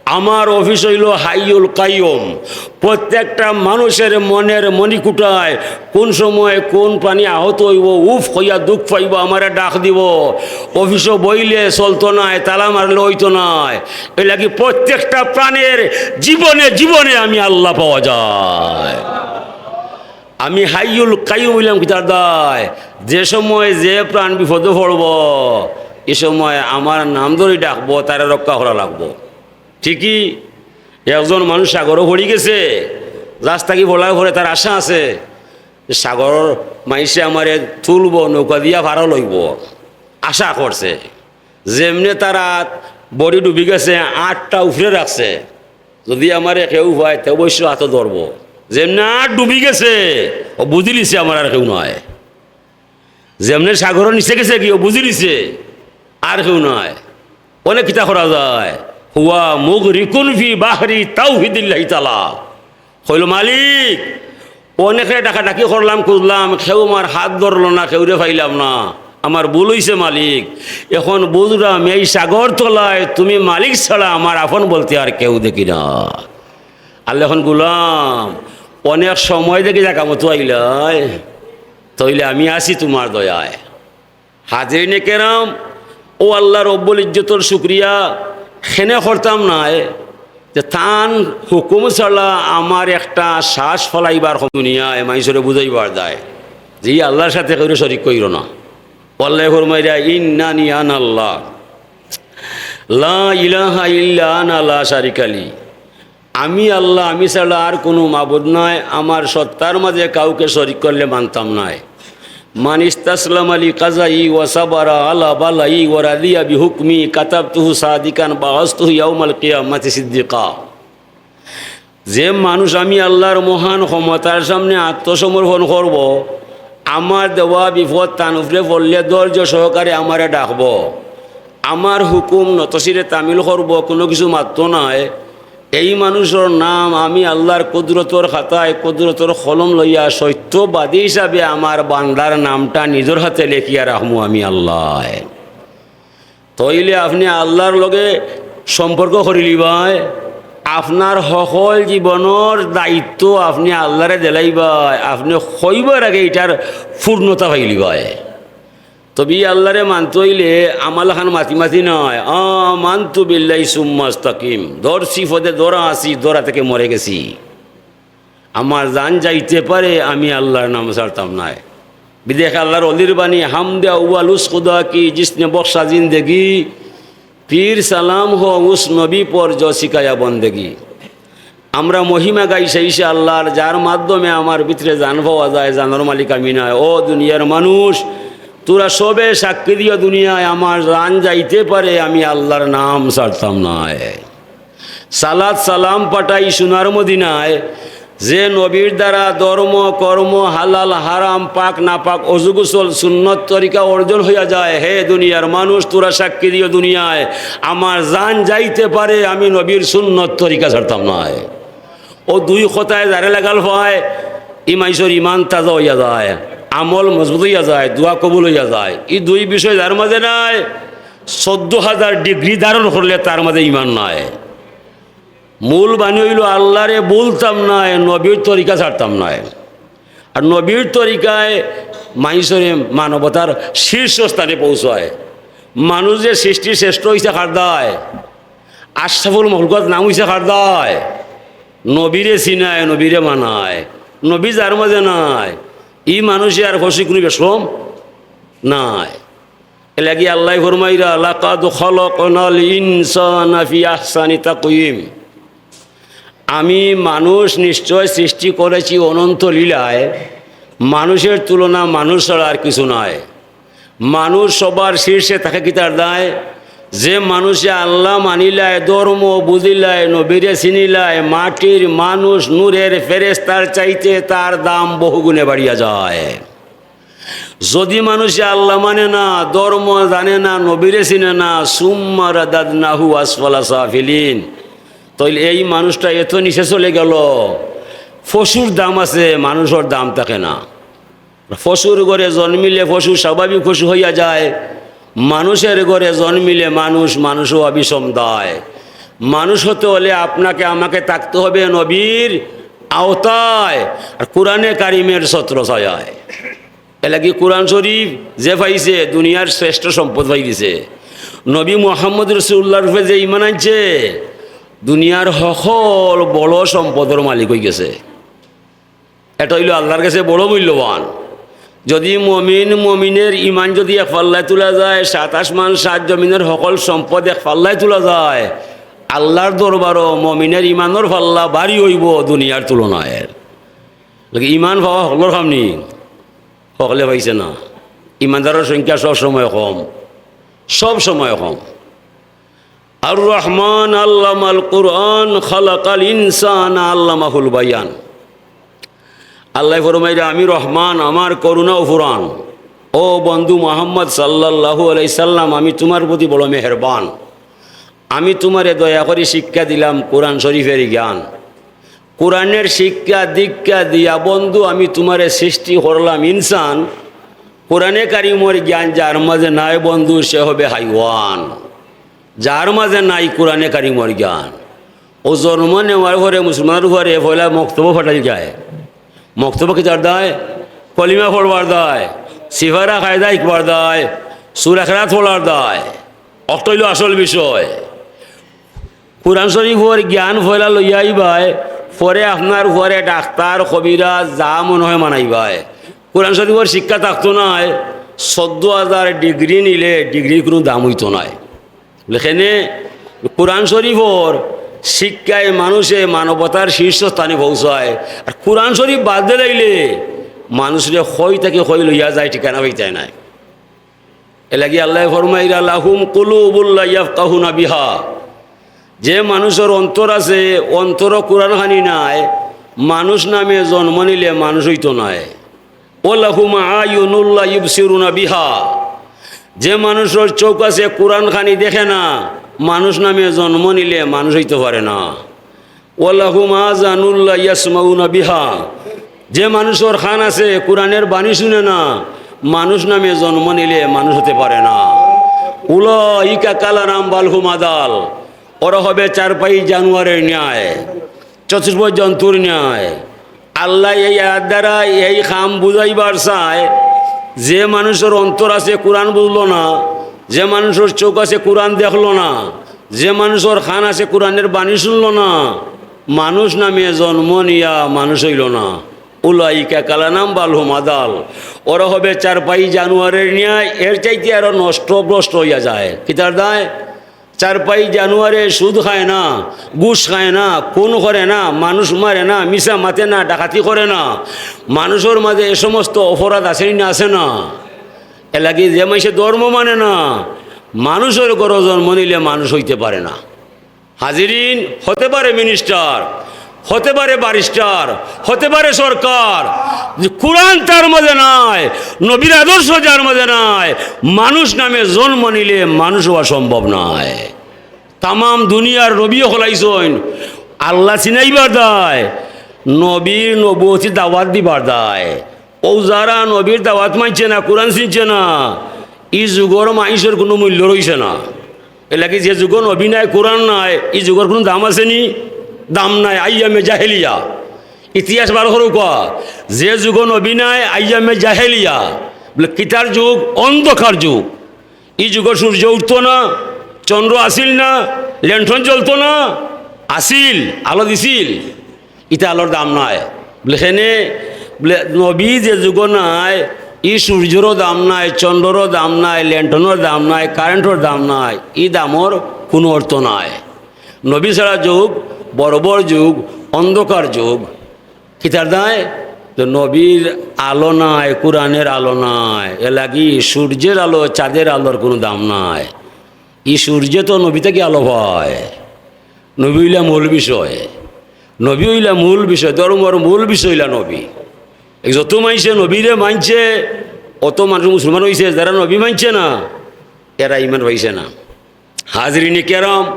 আমার অফিস অইলো হাইয়ুল কাইয়ুম। প্রত্যেকটা মানুষের মনের মণিকুঠায় কোন সময় কোন প্রাণী আহত অইবো, উফ কইয়া দুখ পাইবো, আমারে ডাক দিবো। অফিসো বইলে চলতো নায়, তালা মারলে অইতো নায়। এরলাগি প্রত্যেকটা প্রাণের জীবনে জীবনে আমি আল্লাহ পাওয়া যায়। আমি হাইয়ুল কাইয়ুম অইলাম কিতার দায়? যে সময় যে প্রাণ বিপদো পড়বো, ই সময় আমার নাম ধরি ডাকবো, তারে রক্ষা করা লাগবো। ঠিকই, একজন মানুষ সাগরো পড়ি গেছে, জাহাজ থাকি পড়ার পরে তার আশা আছে, সাগরর মাইনষে আমারে তুলবো, নৌকা দিয়া পারো লইবো, আশা করছে। যেমনে তার আত, বডি ডুবি গেছে, আতটা উপরে রাখছে, যদি আমারে কেউ পায়, তে অবশ্য আতো ধরবো। যেমনে আত ডুবি গেছে, অউ বুঝিলিছে আমার আর কেউ নাই। যেমনে সাগরর নিচে গেছেগি, অউ বুঝিলিছে আর কেউ নাই। অনেক কিতা করা যায়। হুয়া মুগরিকুন ফি বাহরি তাওহিদিল্লাহি তাআলা। কইল, মালিক, অনেকরে ডাকাডাকি করলাম, খুঁজলাম, কেউ আমার হাত ধরলো না, কেউরে পাইলাম না। আমার ভুল অইছে মালিক। এখন বুঝরাম, এই সাগর তলায় তুমি মালিক ছাড়া আমার আপন বলতে আর কেউ দেখি না। আল্লাহ এখন গুলাম, অনেক সময় দেখি জাগা মতো আইলায়, তইলে আমি আছি তুমার দয়ায়। হাজিরিনে কেরাম, অউ আল্লাহ রব্বুল ইজ্জতর শুকরিয়া কেনে করতাম নায় যে তান হুকুম ছাড়া আমার একটা শ্বাস ফালাইবার ক্ষম-, দুনিয়ায় মাইনষরে বুঝাইবার দায় যে ই আল্লাহর সাথে কেউরে শরিক কইরো না। অউ আল্লায় ফরমাইরা, "ইন্নানি আনা আল্লাহ, লা ইলাহা ইল্লা আনা লা শারিকা লি।" আমি আল্লাহ, আমি ছাড়া আর কুনু মাবুদ নাই, আমার সত্তার মাঝে কাউকে শরিক করলে মানতাম নায়। মান ইস্তাসলামা লি কাযাই ওয়া সাবারা আলা বালাই ওয়া রাদিয়া বিহুকমি কাতাবতুহু সাদিকান বাআসতুহু ইয়াউমাল কিয়ামাতি সিদ্দিকা। যে মানুষ আমি আল্লাহর মহান ক্ষমতার সামনে আত্মসমর্পণ করব, আমার দেওয়া বিপদ তান উপরে পড়লে ধৈর্য সহকারে আমারে ডাকব, আমার হুকুম নতশিরে তামিল করব, কুনু কিছু মাততো নায়, এই মানুষর নাম আমি আল্লাহর কুদরতর খাতায় কুদরতর কলম লইয়া সত্যবাদী হিসাবে আমার বান্দার নামটা নিজর হাতে লেখিয়া রাখমু আমি আল্লায়। তইলে আপনে আল্লাহর লগে সম্পর্ক করিলিবায়, আপনার হকল জীবনর দায়িত্ব আপনে আল্লাহরে দিলাইবায়, আপনে কইবার আগে ইটার পূর্ণতা পাইলিবায়। তবে ই আল্লাহরে মানতে অইলে আমালখান মাতি মাতি নায়। আমানতু বিল্লাহি সুম্মা আস্তাকিম। ধরছি পদে ধরা আছি, ধরা থেকে মরে গেছি। আমার জান যাইতে পারে, আমি আল্লাহর নাম ছাড়তাম নায়। বিদেশে আল্লাহর অলির বাণী, হামদে আউয়াল উস খুদা কি, জিসনে বখশা জিন্দেগি, পীর সালাম হো উস নবী পর জো সিকায়া বন্দেগি। আমরা মহিমা গাই সেই সে আল্লাহর, যার মাধ্যমে আমার ভিতরে জান পাওয়া যায়, জানর মালিক আমি নায়। ও দুনিয়ার মানুষ, তোরা সবে সাক্ষী দিও দুনিয়ায়, আমার জান যাইতে পারে, আমি আল্লাহর নাম ছাড়তাম নায়। সালাত সালাম পাঠাই সোনার মদিনায়, যে নবীর দ্বারা ধর্ম, কর্ম, হালাল, হারাম, পাক, নাপাক, অজু, গোসল, সুন্নত, তরিকা অর্জন হইয়া যায়। হে দুনিয়ার মানুষ, তোরা সাক্ষী দিও দুনিয়ায়, আমার জান যাইতে পারে, আমি নবীর সুন্নত, তরিকা ছাড়তাম নায়। অউ দুই কথায় যারে লাগাল পায়, ই মাইনষর ইমান তাজা হইয়া যায়, আমল মজবুত হইয়া যায়, দোয়া কবুল হইয়া যায়। ই দুই বিষয় যার মাঝে নাই, চৌদ্দ হাজার ডিগ্রি ধারণ করলে তার মাঝে ইমান নাই। মূল বাণী অইলো, আল্লাহরে ভুলতাম নায়, নবীর তরিকা ছাড়তাম নায়। আর নবীর তরিকায় মাইনষরে মানবতার শীর্ষ স্থানে পৌঁছায়। মানুষ যে সৃষ্টির শ্রেষ্ঠ অইছে কার দায়, আশরাফুল মখলুকাত নাম অইছে কার দায়, নবীরে চিনায়, নবীরে মানায়। নবী যার মাঝে নাই, ই মানুষে আর পশু কুনু বেশকম নাই। এরলাগি আল্লায় ফরমাইরা, "লাকাদ খালাকনাল ইনসানা ফি আহসানি তাকওয়িম।" আমি মানুষ নিশ্চয় সৃষ্টি করেছি অনন্ত লীলায়। মানুষের তুলনা মানুষ ছাড়া আর কিছু নাই। মানুষ সবার শীর্ষে থাকে কিতার দায়? যে মানুষে আল্লাহ মানিলায়, ধর্ম বুঝিলায়, নবীরে চিনিলায়, মাটির মানুষ নূরের ফেরেশতার চাইতে তার দাম বহুগুণে বাড়িয়া যায়। যদি মানুষে আল্লাহ মানে না, ধর্ম জানে না, নবীরে চিনে না, সুম্মা রাদাদনাহু আসফালা সাফিলিন, তাইলে এই মানুষটা এত নিচে চলে গেল। পশুর দাম আছে, মানুষর দাম থাকে না। পশুর ঘরে জন্মিলে পশু স্বাভাবিক পশু হইয়া যায়, মানুষের ঘরে জন্মিলে মানুষ, মানুষও অভিসম দায়। মানুষ হতে হলে আপনাকে আমাকে থাকতে হবে নবীর আওতায়, আর কোরআনে কারিমের ছত্র ছায়ায়। এরলাগি কোরআন শরীফ যে পাইছে, দুনিয়ার শ্রেষ্ঠ সম্পদ পাই দিছে। নবী মোহাম্মদ রসুল্লাহর উপরে যে ইমান আনছে, দুনিয়ার হকল বড় সম্পদর মালিক হই গেছে। এটা হইল আল্লাহর কাছে বড় মূল্যবান। যদি মমিন, মমিনের ইমান যদি এক পাল্লায় তোলা যায়, সাত আসমান, সাত জমিনের হকল সম্পদ এক পাল্লায় তোলা যায়, আল্লাহর দরবারও মমিনের ইমানর পাল্লা ভারী হইব দুনিয়ার তুলনায়। ইমান পাওয়া হকলর কাম নি? হকলে পাইছে না। ইমানদারর সংখ্যা সব সময় কম, সব সময় কম। আর রহমান আল্লামাল কুরআন, খালাকাল ইনসান আল্লামাহুল বায়ান। আল্লায় ফরমাইরা, "আমি রহমান, আমার করুণা অফুরান। ও বন্ধু মোহাম্মদ সাল্লাল্লাহু আলাইহি সাল্লাম, আমি তোমার প্রতি বড় মেহেরবান।" আমি তুমারে দয়া করি শিক্ষা দিলাম কোরআন শরীফের জ্ঞান। কোরআনের শিক্ষা দীক্ষা দিয়া বন্ধু আমি তুমারে সৃষ্টি করলাম ইনসান। কোরআনে কারিমর জ্ঞান যার মাঝে নাই বন্ধু, সে হবে হাইওয়ান। যার মাঝে নাই কোরআনে কারিমর জ্ঞান, ও জন্ম নেওয়ার পরে মুসলমানর ঘরে পয়লা মক্তবো পাঠাইল যায়। মক্তবো কিতার দায়? কলিমা পড়বার দায়, সিফারা কায়দা শিখবার দায়, সুরা কেরাত পড়ার দায়। অক্ত অইল আসল বিষয়। কোরআন শরীফর জ্ঞান পয়লা লইয়া আইবায়, পরে আপনার ঘরে ডাক্তার, কবিরাজ, যা মনে হয় মানাইবায়। কোরআন শরীফর শিক্ষা থাকতো নায়, চৌদ্দ হাজার ডিগ্রি নিলে ডিগ্রির কোনো দাম অইতো নায়। লেখেনে কোরআন শরীফর শিক্ষায় মানুষে মানবতার শীর্ষস্থানে পৌঁছায়। আর কোরআন শরীফ বাদ দিলাইলে মানুষরে কই থাকি কই লইয়া যায়, ঠিকানা পাইতায় নায়। এরলাগি আল্লায় ফরমাইরা, "লাহুম কুলুবুল লা ইয়াফকাহুনা বিহা।" যে মানুষর অন্তর আছে, অন্তরো কোরআন খানি নাই, মানুষ নামে জন্ম নিলে মানুষ অইতো নায়। "ওয়া লাহুম আয়ুনুল লা ইউবসিরুনা বিহা।" যে মানুষর চউখ আছে, কোরআন খানি দেখে না, মানুষ নামে জন্ম নিলে মানুষ অইতো পারে না। "ওয়া লাহুম আযানুল লা ইয়াসমাউনা বিহা।" যে মানুষর কান আছে, কোরআনের বাণী শুনে না, মানুষ নামে জন্ম নিলে মানুষ হতে পারে না। "উলাইকা কাল আনআম বাল হুম আদাল।" ওরা হবে চারপাই জানোয়ারের ন্যায়, চতুষ্পদ জন্তুর ন্যায়। আল্লায় এই আয়াত দ্বারা এই কাম বুঝাইবার চায়, যে মানুষর অন্তর আছে কোরআন বুঝলো না, যে মানুষর চউখ আছে কোরআন দেখলো না, যে মানুষর কান আছে কোরআনের বাণী শুনলো না, মানুষ নামে জন্ম নিয়া মানুষ অইলো না। "উলাইকা কাল আনআম বাল হুম আদাল।" ওরা হবে চারপাই জানোয়ারের ন্যায়, এর চাইতে আরো নষ্ট ভ্রষ্ট অইয়া যায়। কিতার দায়? চারপাই জানোয়ারে সুদ খায় না, ঘুষ খায় না, খুন করে না, মানুষ মারে না, মিছা মাতে না, ডাকাতি করে না। মানুষর মাঝে এ সমস্ত অপরাধ আছে নি না? আছে না? এরলাগি যে মাইনষে ধর্ম মানে না, মানুষর ঘরো জন্ম নিলে মানুষ অইতে পারে না। হাজিরিন, হতে পারে মিনিস্টার, হতে পারে ব্যারিস্টার, হতে পারে সরকার, যে কোরআন তার মাঝে নাই, নবীর আদর্শ যার মাঝে নাই, মানুষ নামে জন্ম নিলে মানুষ হওয়া সম্ভব নয়। তামাম দুনিয়ার নবী অকল আইছইন আল্লাহ চিনাইবার দায়, নবীর নবুয়তি দাওয়াত দিবার দায়। অউ যারা নবীর দাওয়াত মানছে না, কোরআন চিনছে না, ই যুগর মাইনষর কুনু মূল্য রইছে না। এরলাগি যে যুগো নবী নাই, কোরআন নাই, ই যুগর কুনু দাম আছে নি? দাম নাই। আইয়ামে জাহেলিয়া, ইতিহাস বার করউক্কা। যে যুগো নবী নাই, আইয়ামে জাহেলিয়া, বলে কিতার যুগ? অন্ধকার যুগ। ই যুগো সূর্য উঠতো না, চন্দ্র আছিল না, লেন্টন জ্বলতো না, আছিল, আলো দিছিল। ইতা আলোর দাম নাই। বলে কেনে? বলে নবী যে যুগো নাই, ই সূর্যরও দাম নাই, চন্দ্ররও দাম নাই, লেন্টনর দাম নাই, কারেন্টর দাম নাই, ই দামর কুনু অর্থ নাই। নবী ছাড়া যুগ বর্বর যুগ, অন্ধকার যুগ। কিতার দায়? তো নবীর আলো নাই, কোরআনের আলো নাই, এরলাগি সূর্যের আলো, চাঁদের আলোর কুনু দাম নাই। ই সূর্যে তো নবী থাকি আলো পায়। নবী অইলা মূল বিষয়, নবী অইলা মূল বিষয়, ধর্মর মূল বিষয় অইলা নবী। এই যত মাইনষে নবীরে মানছে, অত মানুষ মুসলমান অইছে। যারা নবী মানছে না, এরা ইমান পাইছে না। হাজিরিনে কেরাম,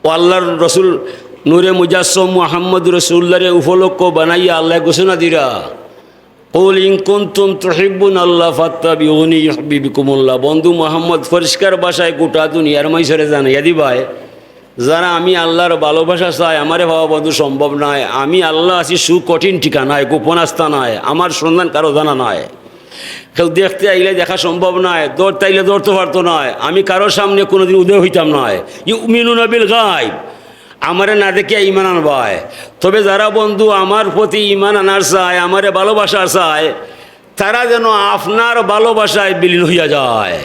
ও আল্লার রসুল নূরে মুজাসসম মুহাম্মদ রসুলুল্লাহরে উপলক্ষ বানাইয়া আল্লায় ঘোষণা দিরা, "কুল ইন কুনতুম তুহিব্বুনাল্লাহ ফাত্তাবিউনি ইউহবিবকুমুল্লাহ।" বন্ধু মুহাম্মদ, পরিষ্কার ভাষায় গোটা দুনিয়ার মাইনষরে জানাইয়া দিবায়, যারা আমি আল্লার ভালোবাসা চায়, আমারে পাওয়া বন্ধু সম্ভব নায়। আমি আল্লা আছি সুকঠিন ঠিকানায়, গোপন আস্তানায়, আমার সন্ধান কারো জানা নায়। কেউ দেখতে আইলে দেখা সম্ভব নায়, ধরতে আইলে ধরতো পারতো নায়। আমি কারো সামনে কুনুদিন উদয় অইতাম নায়। ইউমিনুনা বিল গায়ব, আমারে না দেখিয়া ইমান আনবায়। তবে যারা বন্ধু আমার প্রতি ইমান আনার চায়, আমারে ভালোবাসার চায়, তারা যেন আপনার ভালোবাসায় বিলীন অইয়া যায়।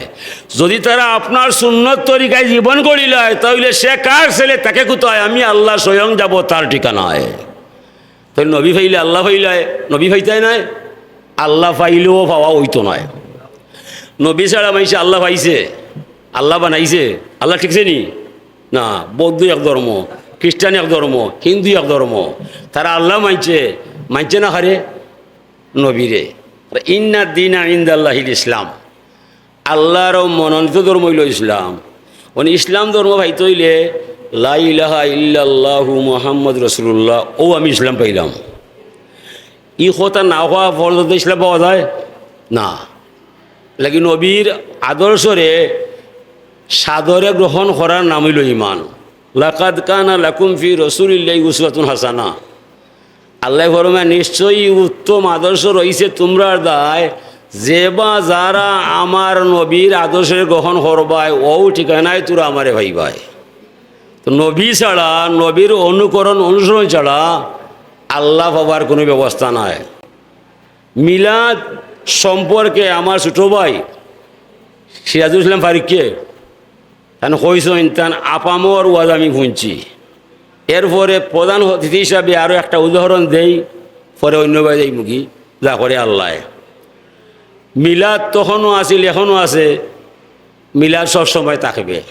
যদি তারা আপনার সুন্নত তরিকায় জীবন গড়িলায়, তাইলে সে কার ছেলে, তাকে কোথায়? আমি আল্লা স্বয়ং যাব তার ঠিকানায়। তাইলে নবী পাইলে আল্লা পাইলায়, নবী পাইতায় নায়, আল্লা পাইলেও পাওয়া অইতো নায়। নবী ছাড়া মাইনষে আল্লা পাইছে, আল্লা বানাইছে, আল্লা ঠিকছে নি? না। বৌদ্ধ এক ধর্ম, খ্রিস্টান এক ধর্ম, হিন্দু এক ধর্ম। তারা আল্লা মানছে, মানছে না কারে? নবীরে। ইন্নাদ দীনা ইনদাল্লাহিল ইসলাম। আল্লার মনোনীত ধর্ম অইলো ইসলাম। মানে ইসলাম ধর্ম পাইতে অইলে লা ইলাহা ইল্লাল্লাহু মুহাম্মদ রাসূলুল্লাহ, অউ আমি ইসলাম পাইলাম। ই কথা না কওয়া পর্যন্ত ইসলাম পাওয়া যায় না। লেকিন নবীর আদর্শরে সাদরে গ্রহণ করার নাম অইলো ইমান। লাকাদ কানা লাকুম ফি রাসূলিল্লাহি উসওয়াতুন হাসানা। আল্লায় ফরমায়, নিশ্চয়ই উত্তম আদর্শ রইছে তুমরার দায়, যে বা যারা আমার নবীর আদর্শরে গ্রহণ করবায়, অউ ঠিকানায় তুরা আমারে পাইবায়। তো নবী ছাড়া, নবীর অনুকরণ অনুসরণ ছাড়া আল্লাহ পাবার কুনু ব্যবস্থা নাই। মিলাদ সম্পর্কে আমার ছোট ভাই সিরাজুল ইসলাম ফারুকিয়ে তান কইছইন, তান আপামর ওয়াজ আমি হুনছি। এরপরে প্রধান অতিথি হিসাবে আরও একটা উদাহরণ দেই, পরে অইন্য বায় যাইমুগি, যা করে আল্লায়। মিলাদ তখনও আছিল, এখনও আছে, মিলাদ সব সময় থাকবে।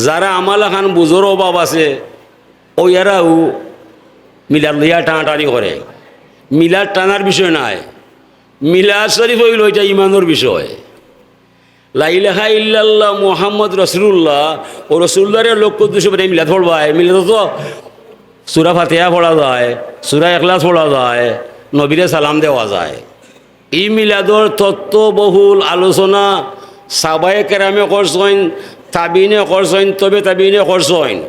যারা আমার লাখান বুঝর অভাব আছে, অউ এরাও মিলাদ লইয়া টানাটানি করে। মিলাদ টানার বিষয় নায়, মিলাদ শরীফ অইলো ইটা ইমানর বিষয়। লা ইলাহা ইল্লাল্লাহ মুহাম্মদ রাসূলুল্লাহ, অউ রাসূলুল্লাহরে লক্ষ্য উদ্দেশ্য বানাই মিলাদ পড়বায়। মিলাদ তো সূরা ফাতিহা পড়া যায়, সূরা ইখলাস পড়া যায়, নবীরে সালাম দেওয়া যায়। ই মিলাদর তত্ত্ব বহুল আলোচনা সাহাবায়ে কেরামে করছইন, তাবিনে করছইন, তবে তাবিনে করছইন।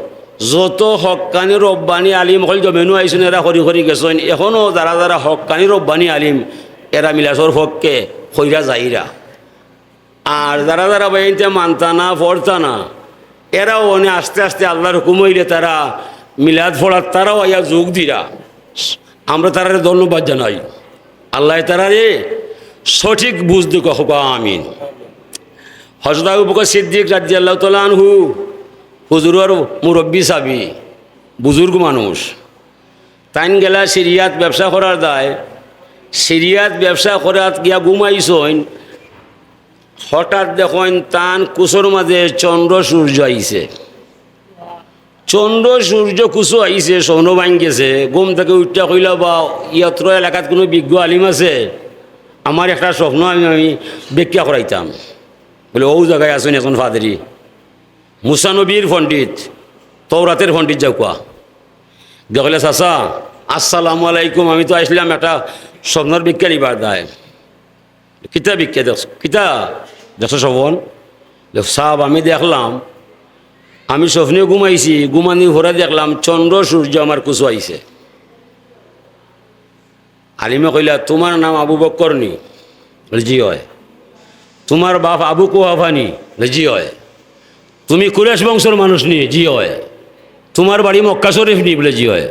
যত হক্কানি রব্বানি আলিম অকল জমিনো আইছইন, এরা করি করি গেছইন। এখনও যারা যারা হক্কানি রব্বানি আলিম, এরা মিলাদর পক্ষে কইরা যাইরা। আর যারা যারা ভাই ইনতে মানতা না, পড়তা না, এরাও অনে আস্তে আস্তে আল্লাহর হুকুম অইলে তারা মিলাদ পড়াত তারাও আইয়া যোগ দিরা। আমরা তারারে ধন্যবাদ জানাই। আল্লায় তারারে সঠিক বুঝ দিক, কউক্কা আমিন। হযরত আবু বকর সিদ্দিক রাদিয়াল্লাহু তাআলা আনহু হুজুরর মুরব্বি সাহাবী, বুজুর্গ মানুষ। তাইন গেলা সিরিয়াত ব্যবসা করার দায়, সিরিয়াত ব্যবসা করাত গিয়া ঘুমাইছইন। হঠাৎ দেখইন তান কুসর মাঝে চন্দ্র সূর্য আইছে। চন্দ্র সূর্য কুসু আইছে, স্বপ্ন ভাঙ্গি গেছে। ঘুম থাকি উঠিয়া কইলা, "বা, ই অত্র এলাকাত কুনু বিজ্ঞ আলিম আছে? আমার একটা স্বপ্ন আমি, আমি ব্যাখ্যা করাইতাম।" বলে, "অউ জাগায় আছইন একজন পাদরি, মুসা নবীর পণ্ডিত, তওরাতর পণ্ডিত, যাউক্কা।" গিয়া কইলা, "চাচা, আসসালামু আলাইকুম, আমি তো আইছলাম একটা স্বপ্নর ব্যাখ্যা নিবার দায়।" "কিতা ব্যাখ্যা দেখছো? কিতা দেখছো স্বপন?" বলে, "সাব, আমি দেখলাম, আমি স্বপ্নে ঘুমাইছি, ঘুমানির পরে দেখলাম চন্দ্র সূর্য আমার কুসু আইছে।" আলিমে কইলা, "তুমার নাম আবু বক্কর নি?" বলে, "জি অয়।" "তুমার বাপ আবু কুহাফা নি?" বলে, "জি অয়।" "তুমি কুরেশ বংশর মানুষ নি?" "জি অয়।" "তুমার বাড়ি মক্কা শরীফ নি?" বলে, "জি অয়।"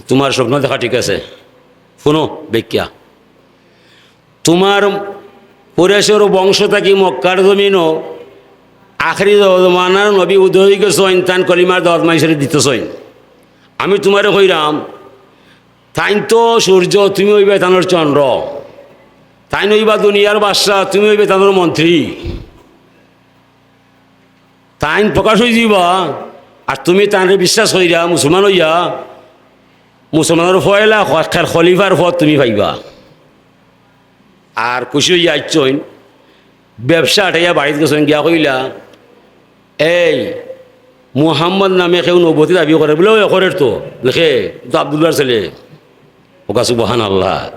"তুমার স্বপ্ন দেখা ঠিক আছে, হুনো ব্যাখ্যা। তুমার কুরেশর বংশ থাকি মক্কার জমিনো আখেরি জমানার নবী উদয় অইগেছইন, তান কলিমার দাওয়াত মানষরে দিতেছইন। আমি তুমারে কইরাম, তাইন তো সূর্য, তুমি অইবায় তানর চন্দ্র, তাইন অইবা দুনিয়ার বাদশা, তুমি অইবায় তানর মন্ত্রী। তাইন প্রকাশ অইযিবা, আর তুমি তানরে বিশ্বাস কইরা মুসলমান অইয়া মুসলমানর পয়লা খ-, খলিফার পদ তুমি পাইবা। আর খুশি অইয়া আইছইন, ব্যবসা আটাইয়া বাড়িত গেছইন, গিয়া কইলা, "এই মুহাম্মদ নামে কেউ নবুয়তি দাবি করে?" বলে, "অয় করের তো।" বলে, "কে?" "তো আব্দুল্লাহর ছেলে।" কউক্কা সুবহানাল্লাহ।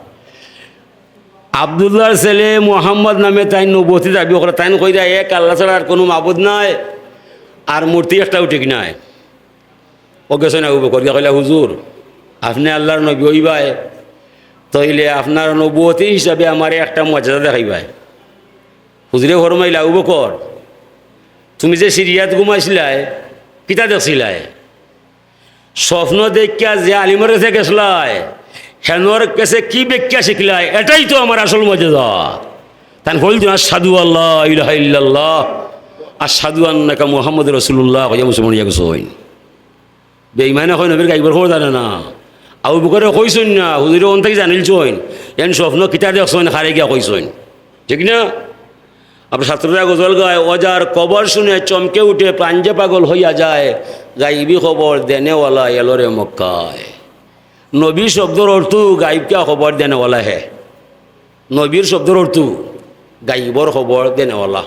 আব্দুল্লাহর ছেলে মুহাম্মদ নামে তাইন নবুয়তি দাবি করে, তাইন কইরা, "এক আল্লাহ ছাড়া আর কুনু মাবুদ নাই, আর মূর্তি একটাও ঠিক নাই।" অউ গেছইন আবু বকর, গিয়া কইলা, "হুজুর, আপনে আল্লাহর নবী অইবায়, তইলে আপনার নবুয়তি হিসাবে আমারে একটা মজেজা দেখাইবায়।" হুজুরে ফরমাইলা, "আবু বকর, তুমি যে সিরিয়াত ঘুমাইছিলায়, কিতা দেখছিলায়?" স্বপ্ন দেখিয়া যে আলিমর গেছে গেছলায়, হেনর গেছে কি ব্যাখ্যা শিখলায়, এটাই তো আমার আসল মজেজা। তাইন কইলা, "আশহাদু আল্লা ইলাহা ইল্লাল্লাহ, আশহাদু আন্নাকা মুহাম্মাদুর রাসূলুল্লাহ," কইয়া মুসলমান অইয়া গেছইন। বেঈমানে কয়, "নবীর গাইবর খবর জানে না।" আবু বকরে কইছইন না, হুজুরে অন থাকি জানিলছইন, এন স্বপ্ন কিতা দেখছইন, কারে গিয়া কইছইন, ঠিক না? আপনার ছাত্ররা গজল গায়, "ও যার কবর শুনে চমকে উঠে, প্রাণ যে পাগল হইয়া যায়, গাইবি খবর দেনেওয়ালা এলো রে মক্কায়।" নবী শব্দর অর্থ গাইবকা খবর দেনেওয়ালা হে। নবীর শব্দর অর্থ গাইবর খবর দেনেওয়ালা।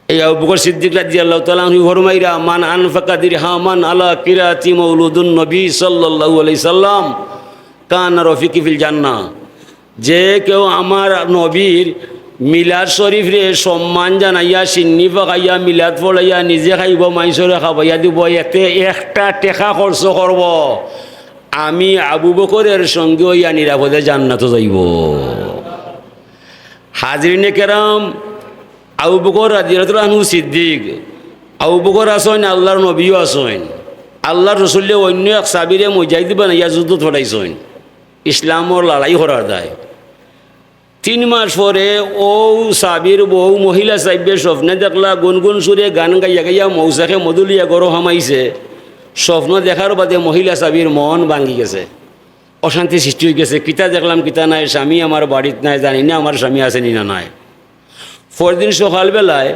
এই আবু বকর সিদ্দিক রাদিয়াল্লাহু তাআলা আনহু ফরমাইরা, "মান আনফাকা দিরহামান আলা কিরাতি মাউলুদুন নবী সাল্লাল্লাহু আলাইহি সাল্লাম কানা রফিকি ফিল জান্নাহ।" যে কেউ আমার নবীর মিলাদ শরীফরে সম্মান জানাইয়া, শিন্নি পাকাইয়া, মিলাদ পড়াইয়া, নিজে খাইবো, মাইনষরে খাবাইয়া দিবো, এতে একটা টেকা খরচ করবো, আমি আবু বকরের সঙ্গে অইয়া নিরাপদে জান্নাতো যাইবো। হাজিরিনে কেরাম, আবু বকর রাদিয়াল্লাহু তাআলা আনহু সিদ্দিক, আবু বকর আছইন, আল্লাহর নবীও আছইন, আল্লাহর রসুলে অইন্য এক সাহাবীরে মুজাহিদ বানাইয়া যুদ্ধত পাঠাইছইন, ইসলামর লড়াই করার দায়। তিন মাস পরে অউ সাহাবীর বউ মহিলা সাহাবীয়ে স্বপ্নে দেখলা, গুনগুন সুরে গান গাইয়া গাইয়া মৌচাকে মধু লইয়া ঘরো হামাইছে। স্বপ্ন দেখার বাদে মহিলা সাহাবীর মন ভাঙ্গি গেছে, অশান্তি সৃষ্টি অইগেছে। কিতা দেখলাম কিতা নায়, স্বামী আমার বাড়িত নাই, জানি না আমার স্বামী আছে নি না নাই। পরদিন সকালবেলায়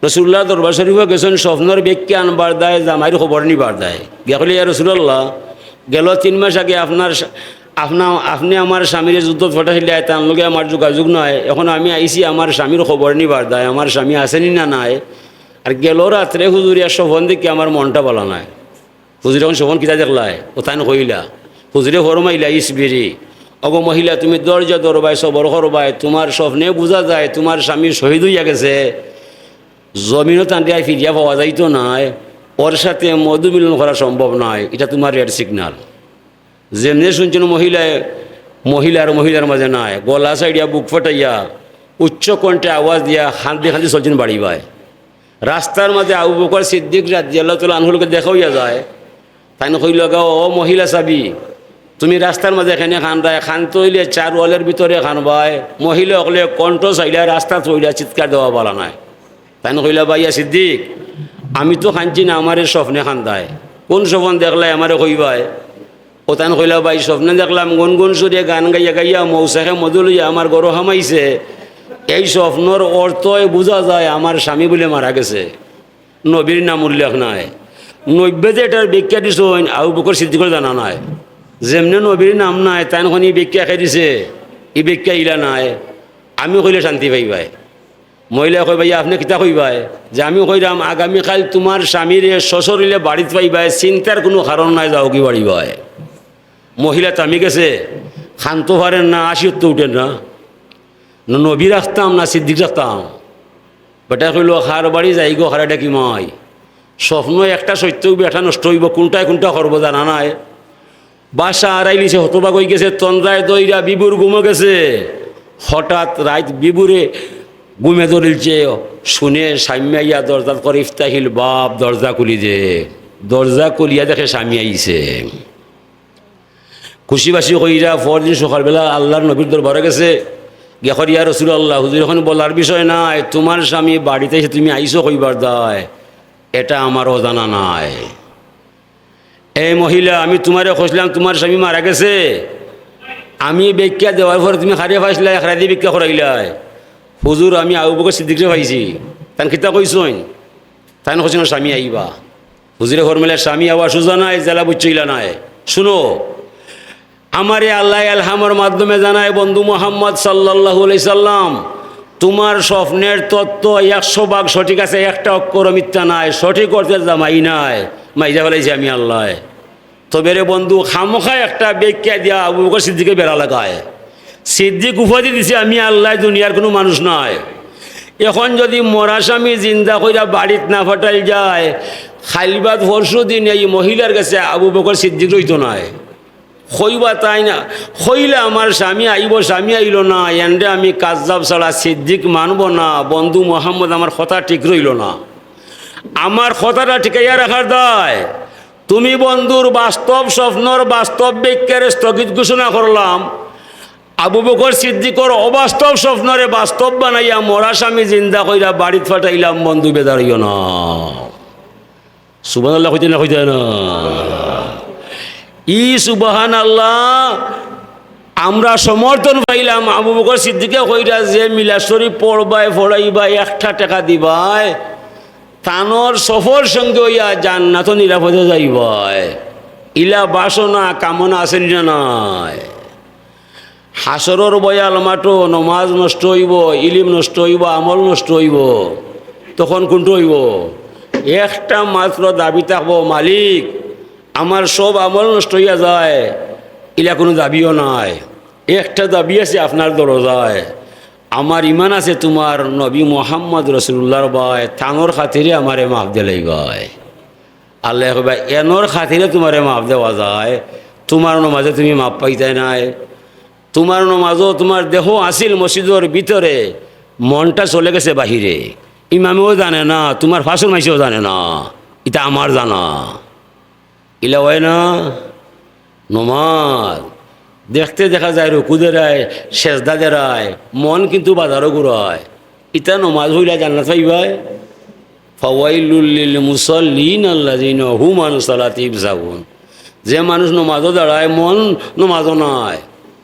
রসুলুল্লাহর দরবার শরীফো গেছইন, স্বপ্নর ব্যাখ্যা আনবার দায়, জামাইর খবর নিবার দায়। গিয়া কইলা, "ইয়া রাসূলুল্লাহ, গেল তিন মাস আগে আপনার স্বা-, আপনা-, আপনে আমার স্বামীরে যুদ্ধত পাঠাইলায়, তান লগে আমার যোগাযোগ নাই। এখন আমি আইছি আমার স্বামীর খবর নিবার দায়, আমার স্বামী আছে নি না নাই। আর গেল রাত্রে হুজুরে এক স্বপন দেখি আমার মনটা ভালা নায়।" হুজুরে কইন, "স্বপন কিতা দেখলায়?" অউ তাইন কইলা। হুজুরে ফরমাইলা, "ইসবিরি, ওগো মহিলা, তুমি ধৈর্য ধরবায়, সবর করবায়, তুমার স্বপ্নে বুঝা যায় তুমার স্বামী শহীদ অইয়া গেছে, জমিনো তানরে আর ফিরিয়া পাওয়া যাইতো নায়, ওর সাথে মধু মিলন করা সম্ভব নায়, ইটা তুমার red signal।" যেমনে শুনছইন মহিলায়, মহিলা আর মহিলার মাঝে নায়, গলা ছাড়িয়া বুক ফাটাইয়া উচ্চ কণ্ঠে আওয়াজ দিয়া কান্দি কান্দি চলছইন বাড়িবায়। রাস্তার মাঝে আবু বকর সিদ্দিক রাদিয়াল্লাহু তাআলা আনহুর লগে দেখা অইয়া যায়। তাইন কইলা, "ও মহিলা সাহাবী, তুমি রাস্তার মাঝে কেনে কান্দায়? কানতে অইলে চার ওয়ালের ভিতরে কানবায়।" মহিলা অকলে কণ্ঠ ছাড়িয়া রাস্তাত পড়িয়া চিৎকার দেওয়া ভালা নায়। তাইন কইলা, "ভাইয়া সিদ্দিক, আমি তো কানছি না, আমারে স্বপ্নে কান্দায়। কুন স্বপন দেখলায় আমারে কইবায়?" অউ তাইন কইলা, "ভাই, স্বপ্নে দেখলাম গুনগুন সুরে গান গাইয়া গাইয়া মৌচাকে মধু লইয়া আমার ঘরো হামাইছে। এই স্বপ্নর অর্থ বুঝা যায় আমার স্বামী বুলে মারা গেছে, নবীর নাম উল্লেখ নাই।" নবীয়ে যে ইটার ব্যাখ্যা দিছইন আবু বকর সিদ্দিকর জানা নাই। যেমনে নবীর নাম নাই, তাইন কইন ই ব্যাখ্যা কে দিছে, ই ব্যাখ্যা ইলা নায়, আমি কইলে শান্তি পাইবায়। মহিলায় কয়, "ভাইয়া, আপনে কিতা কইবায়?" যে আমি কইরাম, "আগামীকাইল তুমার স্বামীরে সশরীরে বাড়িত পাইবায়, চিন্তার কুনু কারণ নাই, যাওগি বাড়িবায়।" মহিলা থামি গেছে, কানতো পারের না, হাসিও তো উঠের না। না নবী রাখতাম, না সিদ্দিক রাখতাম। বেটায় কইলো, "কার বাড়ি যাইগো, কারে ডাকি মাই।" স্বপ্ন একটা সত্য অইবো, একটা নষ্ট অইবো, কুনটায় কুনটা করবো জানা নাই। বাসা হারাইলিছে, হতবাক অইগেছে, তন্দ্রায় দইরা বিবুর ঘুমো গেছে। হঠাৎ রাইত বিবুরে ঘুমে ধরিলছে, শুনে স্বামী আইয়া দরজাত করে, "ইফতাহিল বাব, দরজা খুলি দে।" দরজা খুলিয়া দেখে স্বামী আইছে। খুশি বাসি কইরা পরদিন সকালবেলা আল্লাহর নবীর দরবারো গেছে, গিয়া কর, "ইয়া রাসূলুল্লাহ, হুজুর, অখন বলার বিষয় নায়, তুমার স্বামী বাড়িত আইছে, তুমি আইছো কইবার দায়, এটা আমার অজানা নায়।" "এই মহিলা, আমি তুমারে কইছলাম তুমার স্বামী মারা গেছে, আমি ব্যাখ্যা দেওয়ার পরে তুমি কারে পাইছলায়, কারে দি ব্যাখ্যা করাইলায়?" "হুজুর, আমি আবু বকর সিদ্দিকরে পাইছি।" "তাইন কিতা কইছইন?" "তাইন কইছইন স্বামী আইবা।" হুজুরে ফরমাইলা, "স্বামী আওয়া সুজা নায়, যেলা বুঝছো ইলা নায়। শুনো, আমারে আল্লায় এলহামর মাধ্যমে জানায়, বন্ধু মুহাম্মদ সাল্লাল্লাহু আলাইহি সাল্লাম, তুমার স্বপ্নের তত্ত্ব একশো ভাগ সঠিক আছে, একটা অক্ষরও মিথ্যা নাই, সঠিক অর্থের জামাই নাই, মাইরা ফালাইছি আমি আল্লায়। তবে রে বন্ধু, খামোখা একটা ব্যাখ্যা দিয়া আবু বকর সিদ্দিকে বেড়া লাগায়। সিদ্দিক উপাধি দিছি আমি আল্লায়, দুনিয়ার কুনু মানুষ নায়। অখন যুদি মরা স্বামী জিন্দা কইরা বাড়িত না পাঠাইল যায়, কাইল বাদ পরশু দিন এই মহিলার গেছে আবু বকর সিদ্দিক রইতো নায়।" কইবা তাইন, কইলা, "আমার স্বামী আইবো, স্বামী আইলো না, এনরে আমি কাজ্জাব ছাড়া সিদ্দিক মানবো না, বন্ধু মুহাম্মদ আমার কথা ঠিক রইলো না।" আমার কথাটা টিকাইয়া রাখার দায়। তুমি বন্ধুর বাস্তব স্বপ্নর বাস্তব ব্যাখ্যারে স্থগিত ঘোষণা করলাম, আবু বকর সিদ্দিকর অবাস্তব স্বপ্নরে বাস্তব বানাইয়া মরা স্বামী জিন্দা কইরা বাড়িত পাঠাইলাম, বন্ধু বেজার অইও না। সুবহানাল্লাহ কইতা না, কইতা না? ই সুবহানাল্লাহ আমরা সমর্থন পাইলাম। আবু বকর সিদ্দিকে কইরা যে মিলাদ শরীফ পড়বায়, পড়াইবায়, একটা টেকা দিবায়, তানর সফর সঙ্গী অইয়া জান্নাতো নিরাপদে যাইবায়। ইলা বাসনা, কামনা আছে নি না নাই? হাশরর ময়দান মাঠো নমাজ নষ্ট অইবো, ইলিম নষ্ট অইবো, আমল নষ্ট অইবো। তখন কুনটা অইবো? একটা মাত্র দাবি থাকবো, "মালিক, আমার সব আমল নষ্ট অইয়া যায়, ইলা কুনু দাবিও নাই। একটা দাবি আছে আপনার দরজায়, আমার ইমান আছে তুমার নবী মুহাম্মদ রসুলুল্লাহর বায়, তানর খাতিরে আমারে মাফ দিলাইবায়।" আল্লায় কইবা, "এনর খাতিরে তুমারে মাফ দেওয়া যায়, তুমার নমাজে তুমি মাফ পাইতায় নায়। তুমার নমাজো তুমার দেহ আছিল মসজিদর ভিতরে, মনটা চলে গেছে বাহিরে। ইমামেও জানে না, তুমার পাশর মাইনষেও জানে না, ইটা আমার জানা।" ইলা অয় না নমাজ। দেখতে দেখা যায় রুকু দেরায়, সেজদা দেরায়, মন কিন্তু বাজারো ঘুরায়। ইতা নমাজ অইলা জান্নাত পাইবায়? ফাওয়াইলুল লিল মুসাল্লিন আল্লাযিনা হুম আন সালাতিহিম সাহুন। যে মানুষ নমাজো দাঁড়ায়, মন নমাজো নাই,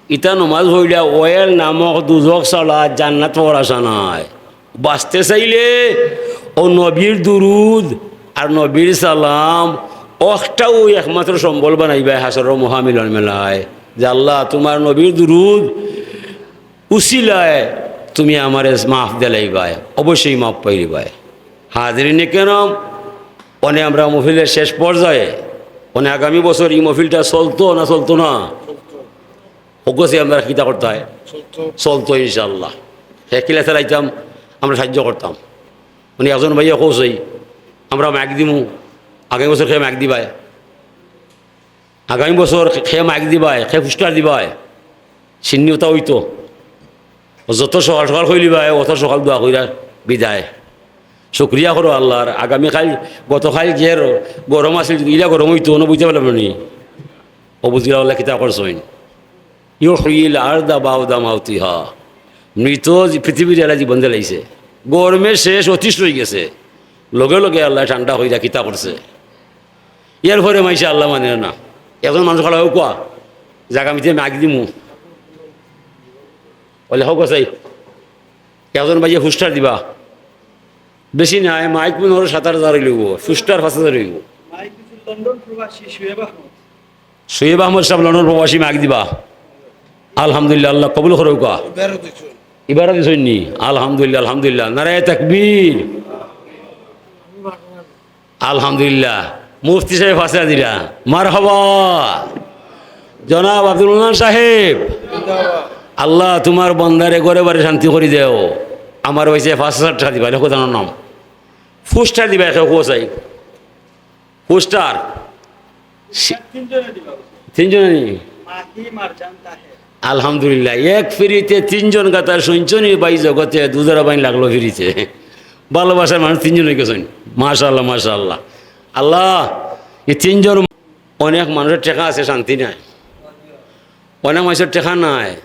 ইতা নমাজ অইলা অয়েল নামক দুজখ ছাড়া জান্নাত পাওয়ার আশা নাই। বাঁচতে চাইলে অউ নবীর দুরুদ আর নবীর সালাম অখটাউ একমাত্র সম্বল বানাইবায় হাশরর মহামিলন মেলায়, যে, "আল্লাহ, তুমার নবীর দুরুদ উছিলায় তুমি আমারে মাফ দিলাইবায়, অবশ্যই মাফ পাইলিবায়।" হাজিরিনে কেরাম, অনে আমরা মহফিলর শেষ পর্যায়ে, অনে আগামী বছর ই মহফিলটা চলতো না চলতো না? হকছে আমরা কিতা করতায়? চলতো। চলতো ইনশাআল্লাহ। হে কিলা চালাইতাম, আমরা সাহায্য করতাম। মানে একজন ভাইয়ে কইছইন, "আমরা মাইক দিমু, আগামী বছর কে মাইক দিবায়, আগামী বছর কে মাইক দিবায়, কে পোস্টার দিবায়।" সিন্নি অতা অইতো। যত সকাল সকাল কইলিবায়, অত সকাল দোয়া কইরা বিদায়। শুকরিয়া করো আল্লাহর। আগামী কাইল, গত কাইল যে র-, গরম আছিল, ইলা গরম অইতো, অনো বইতায় পারলাম না নি? অউ বুঝিলা আল্লায় কিতা করছইন। ইউহয়িল আরদা বা'দা মাউতিহা। মৃত জি-, পৃথিবীর এলা জীবন দিলাইছে। গরমে শেষ, অতিষ্ঠ অইগেছে। লগে লগে আল্লায় ঠান্ডা কইরা কিতা করছে। এরপরে মাইনষে আল্লাহ মানে না। একজন মানুষ খাড়া অউক্কা, জাগা মিতে মাইক দিমু। অইলে হকছে। একজন ভাইয়ে পোস্টার দিবা। বেশি নায়, মাইক মনে অয় সাত আট হাজার অইলো, পোস্টার পাঁচ হাজার অইবো। মাইক দিছইন লন্ডন প্রবাসী শুয়েব আহমদ। শুয়েব আহমদ সাব লন্ডন প্রবাসী মাইক দিবা। আলহামদুলিল্লাহ, আল্লাহ কবুল করউক্কা। ইবারও দিছইন। ইবারও দিছইন নি? আলহামদুলিল্লাহ, আলহামদুলিল্লাহ। নারায়ে তাকবীর। আলহামদুলিল্লাহ। মুফতি সাহেব পাঁচ হাজার দিরা। মারহাবা। জনাব আব্দুল মান্নান সাহেব। আল্লাহ তুমার বন্দারে ঘরে বারে শান্তি করি দেও। আমার অইছে পাঁচ হাজার টেকা দিবা, লেখো তান নাম। পোস্টার দিবা, একে কো চাই। পোস্টার। সি-, তিনজনে নি? আলহামদুলিল্লাহ, এক ফিরিতে তিনজন গাতা শুনছো নি ভাই জগতে, দুজরা বাইন লাগলো ফিরিতে। ভালোবাসার মানুষ তিনজন অইগেছইন। মাশাআল্লাহ, মাশাআল্লাহ। আল্লাহ, ই তিনজন, অনেক মানুষর টেকা আছে, শান্তি নাই। অনেক মানুষর টেকা নাই,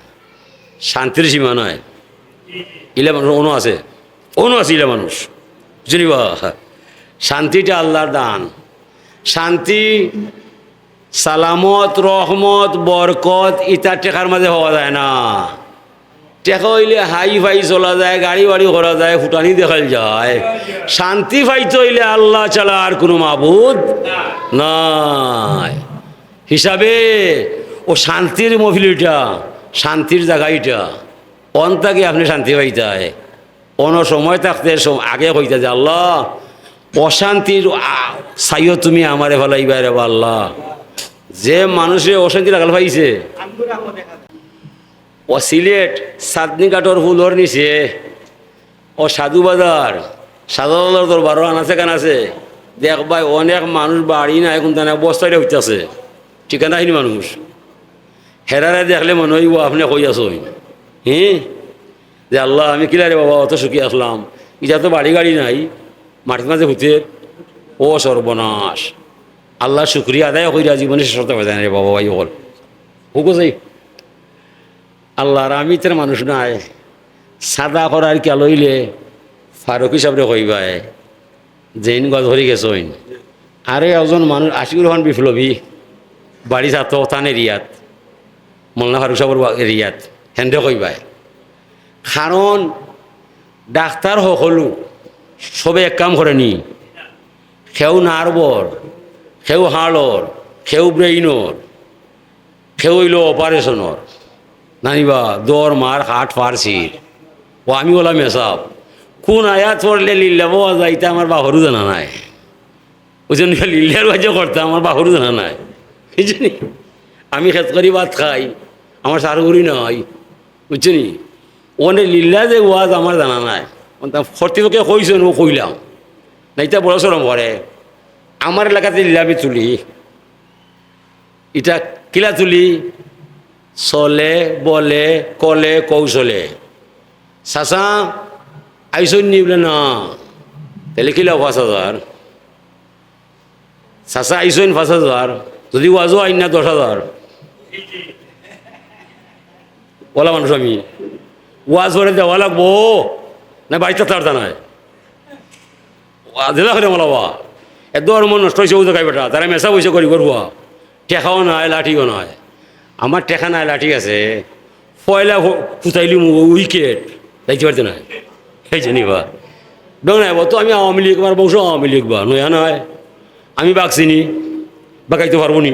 শান্তির সীমা নাই। ইলা মানুষ অনো আছে, অনো আছে ইলা মানুষ। বুঝছইন নি বা? শান্তিটা আল্লাহর দান। শান্তি, সালামত, রহমত, বরকত ইতা টেকার মাঝে পাওয়া যায় না। টেকা অইলে হাই ফাই চলা যায়, গাড়ি বাড়ি করা যায়, ফুটানি দেখাইল যায়। শান্তি পাইতে অইলে আল্লাহ ছাড়া আর কুনু মাবুদ নাই। হিসাবে অউ শান্তির মহফিল ইটা, শান্তির জাগা ইটা। অন থাকি আপনে শান্তি পাইতায়। অনো সময় থাকতে সম-, আগে কইতা যে, "আল্লাহ, অশান্তির আ-, ছাইও তুমি আমারে ফালাইবায় রে বা আল্লাহ।" যে মানুষে অশান্তি লাগাল পাইছে, অউ সিলেট চাঁদনি ঘাটর পুলর নিচে, অউ সাধু বাজার, সাধু বাজার দরবারো আনাচে কানাচে দেখবায় অনেক মানুষ বাড়ি নাই, কুনতা নাই, বস্তায় অইতাছে, ঠিকানাহীন মানুষ। হেরারে দেখলে মনে অইবো আপনে কই আছইন, হে? যে, "আল্লাহ, আমি কিলা রে বাবা অত সুখী আছলাম, ইটা তো বাড়ি গাড়ি নাই, মাটির মাঝে হুতে, ও সর্বনাশ।" আল্লাহর শুকরিয়া আদায় কইরা জীবনে শেষ করতে পারে না রে বাবা, ভাই অকল। হুকু চাই। আল্লাহ, আর আমি ইতার মানুষ নায়। সাদা করার কিয়া লইলে ফারুকী সাবরে কইবায়, যেইন গজ করি গেছইন। আরো একজন মানুষ আশিকুর রহমান বিপ্লবী, বাড়ি ছাতো তান এরিয়াত, মৌলানা ফারুক সাবর বা-, এরিয়াত, হেনরে কইবায়। কারণ ডাক্তার হকলউ সবে এক কাম করে নি, কেউ নার্ভর, কেউ হাড়র, কেউ ব্রেইনর, কেউ অইলো অপারেশনর, নানিবা দর মার কাট ফারছির, ও আমি অলা মেসাব। কোন আয়াত পড়লে লিল্লা পাওয়া যায়, ইতা আমার বাপরও জানা নাই। বুঝছইন নি? লিল্লার ওয়াজ করতা আমার বাপরও জানা নাই। বুঝছইন নি? আমি খেত করি ভাত খাই, আমার সার করি নাই। বুঝছইন নি? অনে লিল্লা যে ওয়াজ আমার জানা নাই। অনটা কর্তৃপক্ষে কইছইন, অউ কইলাম। না, ইতা বড় শরম করে। আমার এলাকাত লিল্লা আমি তুলি। ইতা কিলা তুলি? ছলে, বলে, কলে, কৌশলে। চাচা, আইছইন নি? বুলে, না। তাইলে কিলা পাঁচ হাজার? চাচা, আইছইন পাঁচ হাজার, যুদি ওয়াজও আইন না দশ হাজার। অলা মানুষ আমি। ওয়াজ পড়ে দেওয়া লাগবো, না বাড়িত থাকতাম নায়। ওয়াজ দিলা হলে মালাবা। এ ধর্ম নষ্ট অইছে অউ জাগায় বেটা, তারা মেশা বইছে করি করবো। টেকাও নাই, লাঠিও নাই। আমার টেকা নাই, লাঠি আছে। পয়লা ফু-, ফুটাইলিমু উইকেট, যাইতে পারতো নায়। এই যে নিবা। ডং নাই, অতো আমি আওয়ামী লীগ, আমার বংশ আওয়ামী লীগ বা, নয়া নায়। আমি বাঘ চিনি, বাঘাইতে পারবো নি?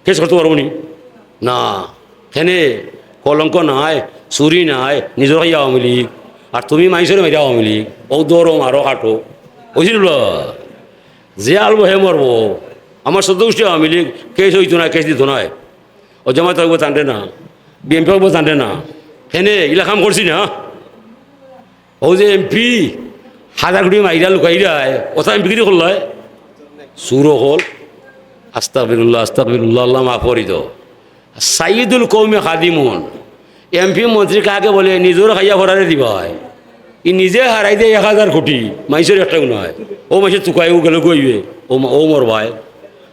কেস করতে পারবো নি? না। কেনে? কলঙ্ক নাই, চুরি নাই, নিজর খাইয়া আওয়ামী লীগ। আর তুমি মাইনষরে মাইরা আওয়ামী লীগ। অউ ধরো, মারো, কাটো। অইছে নি বা? যে আলবো হে মরবো। আমার চৌদ্দ গুষ্টি আওয়ামী লীগ, কেস অইতো নায়, কেস দিতো নায়। অউ জামাত অইবো তানরে না, বিএনপি অইবো তানরে না। কেনে? ইলা কাম করছি না? অউ যে এমপি, হাজার কোটি মাইরা লুকাইরায়, অতা এমপি কিতা করলায়? চুর অকল। আস্তাগফিরুল্লাহ, আস্তাগফিরুল্লাহ, আল্লাহ মাফ করি দেও। সাইয়্যিদুল কওমে খাদিমুন। এমপি মন্ত্রী কাকে বলে? নিজর খাইয়া ফরারে দিবায়। ই নিজে হারাই দেয় এক হাজার কোটি, মাইনষর একটাও নায়। অউ মাইনষে তুকায়, অউ গেলে কইবে, অউ মা-, অউ মরবায়।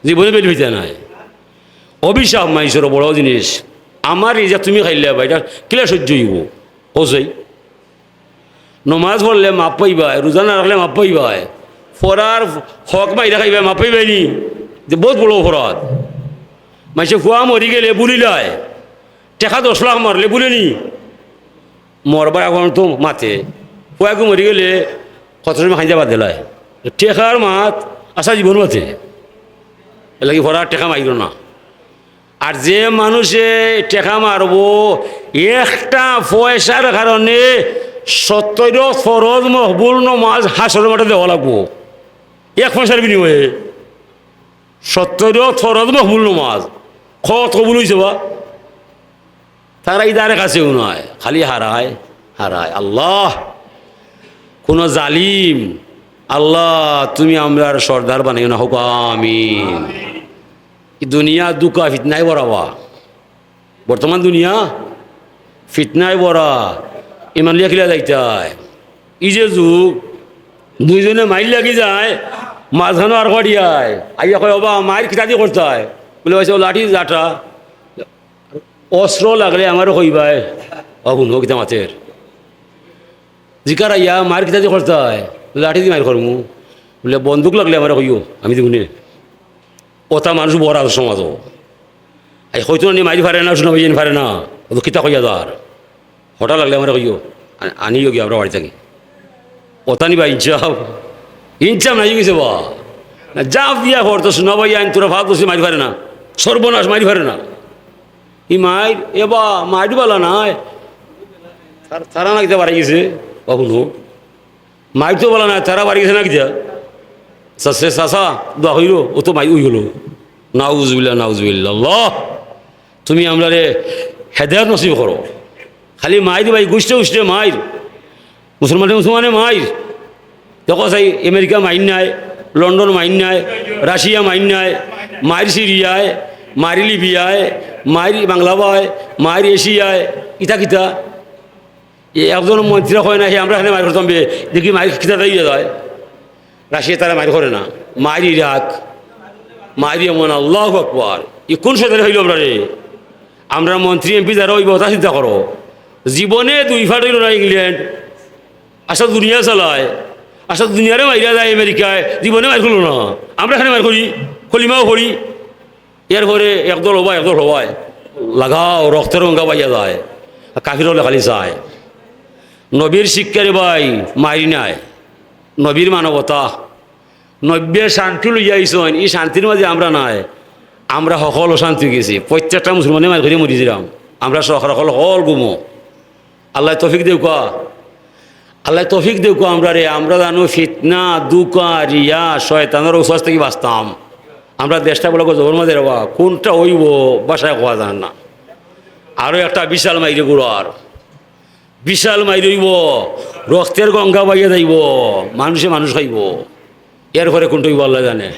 জীবনে বেল অইতা নায়। অভিশাপ মাইনষর বড় জিনিস। আমার রিজিক তুমি খাইলায় বা, ইটা কিলা সহ্য অইবো? কও চাই। নমাজ পড়লে মাফ পাইবায়, রোজা না রাখলে মাফ পাইবায়, ফরার হক মাইরা খাইবায়, মাফ পাইবায় নি? যে বউত বড় অপরাধ। মাইনষে ফুয়া মরি গেলে ভুলিলায়, টেকা দশ লাখ মারলে ভুলে নি? মরবার আগ পর্যন্ত মাতে, ফুয়া এগু মরি গেলে কত সময় খাইতে বাদ দিলায়, টেকার মাত, আশা জীবন মাতে। এরলাগি ফরার টেকা মাইরো না। আর যে মানষে টেকা মারবো, একটা পয়সার কারণে সত্তইর ফরজ মকবুল নমাজ হাশরর মাঠে দেওয়া লাগবো, এক পয়সার বিনিময়ে। সত্তইর ফরজ মকবুল নমাজ কত কবুল অইছে বা? তারা ইদারে কাছেও নায়, খালি হারায়, হারায়। আল্লাহ, কুনু জালিম, আল্লাহ, তুমি আমরার সর্দার বানাইও না, কউক্কা আমিন। ই দুনিয়া ধুকা ফিতনায় ভরা বা। বর্তমান দুনিয়া ফিতনায় ভরা। ইমান লইয়া কিলা যাইতায়? ই যে যুগ, দুইজনে মাইর লাগি যায়, মাঝখানো আর করিয়ায়। আইয়া কয়, "ওবা, মাইর কিতাদি করতায়?" বুলে, "অউ লাঠি জাটা।" অস্ত্র লাগলে আমারে কইবায়। অউ হুনো কিতা মাতের। জিকার আইয়া, "মাইর কিতাদি করতায়?" "লাঠিদি মাইর করমু।" বুলে, "বন্দুক লাগলে আমারে কইও, আমি দিমুনে।" অতা মানুষ বড় আছে সমাজো। আই কইতো না নি মাইর পারে না, সোনা ভাইজান পারে না। অতো কিতা কইয়া যার? হঠাৎ লাগলে আমারে কইও, আ-, আনিও গিয়া আমরার বাড়ি থাকি। অতা নি বা ইনসাফ? ইনসাফ নাই গেছে বা। না, জাফ দিয়া পড়তো, সোনা ভাইজান, তোরা ফালতু সে মাইর পারে না। সর্বনাশ, মাইর পারে না। ই মাইর, এ বা, মাইর বালা নায়। তার, তারা না কিতা বাড়ি গেছে? বা হুনো। মাইর তো বালা নায়, তারা বাড়ি গেছে না কিতা? চা-, সে চাচা, দোয়া করিও, অউ তো মাইর অই গেলো। নাউজুবিল্লাহ, নাউজুবিল্লাহ। আল্লাহ, তুমি আমরারে হেদায়েত নসিব করো। খালি মাইর ভাই, গুষ্ঠে গুষ্ঠে মাইর, মুসলমানে মুসলমানে মাইর। দেখো চাই, আমেরিকা মাইর নায়, লন্ডন মাইর নায়, রাশিয়া মাইর নায়, মাইর সিরিয়ায়, মাইর লিবিয়ায়, মাইর বাংলাবায়, মাইর এশিয়ায়, ইতা কিতা? এ একজন মন্ত্রী কয় না, হে আমরা এখানে মাইর করতাম বে, দেখি মাইর কিতা দাঁড়িয়ে যায়। রাশিয়া তারা মাইর করে না, মাইর ইরাক, মাইর এমন, আল্লাহু আকবার। ই কোন শয়তানি অইলো আমরারে? আমরার মন্ত্রী এমপি যারা অইবো, তা চিন্তা করো। জীবনে দুই ফাট অইলো না ইংল্যান্ড, আচ্ছা দুনিয়া চালায়, আচ্ছা দুনিয়ারে মাইরা যায় আমেরিকায়, জীবনে মাইর করলো না। আমরা এখানে মাইর করি, কলিমাও পড়ি। এরপরে একদল অবায়, একদল অবায়, লাগাও, রক্তর গঙ্গা বাইয়া যায়। আর কাফির অকলে খালি চায়। নবীর শিক্ষারে ভাই, মাইর নায়। নবীর মানবতা। নবীয়ে শান্তি লইয়া আইছইন, ই শান্তির মাঝে আমরা নাই। আমরা হকল অশান্তি অইগেছি। প্রত্যেকটা মুসলমানে মাইর করিয়া মরি যিরাম। আমরা হকল, হকল গুমো। আল্লায় তৌফিক দেউক্কা। আল্লায় তৌফিক দেউক্কা আমরারে, আমরা জানো ফিতনা, ধুকা, রিয়া, শয়তানর ওয়াসওয়াস থাকি বাঁচতাম। আমরা দেশটা বড় গজবর মাঝে রেবা, কুনটা অইবো বাশায় কওয়া যায় না। আরো একটা বিশাল মাইরে ঘুরার, বিশাল মাইর অইবো, রক্তর গঙ্গা বাইয়া যাইবো, মানুষে মানুষ খাইবো। এরপরে কুনটা অইবো আল্লায় জানে।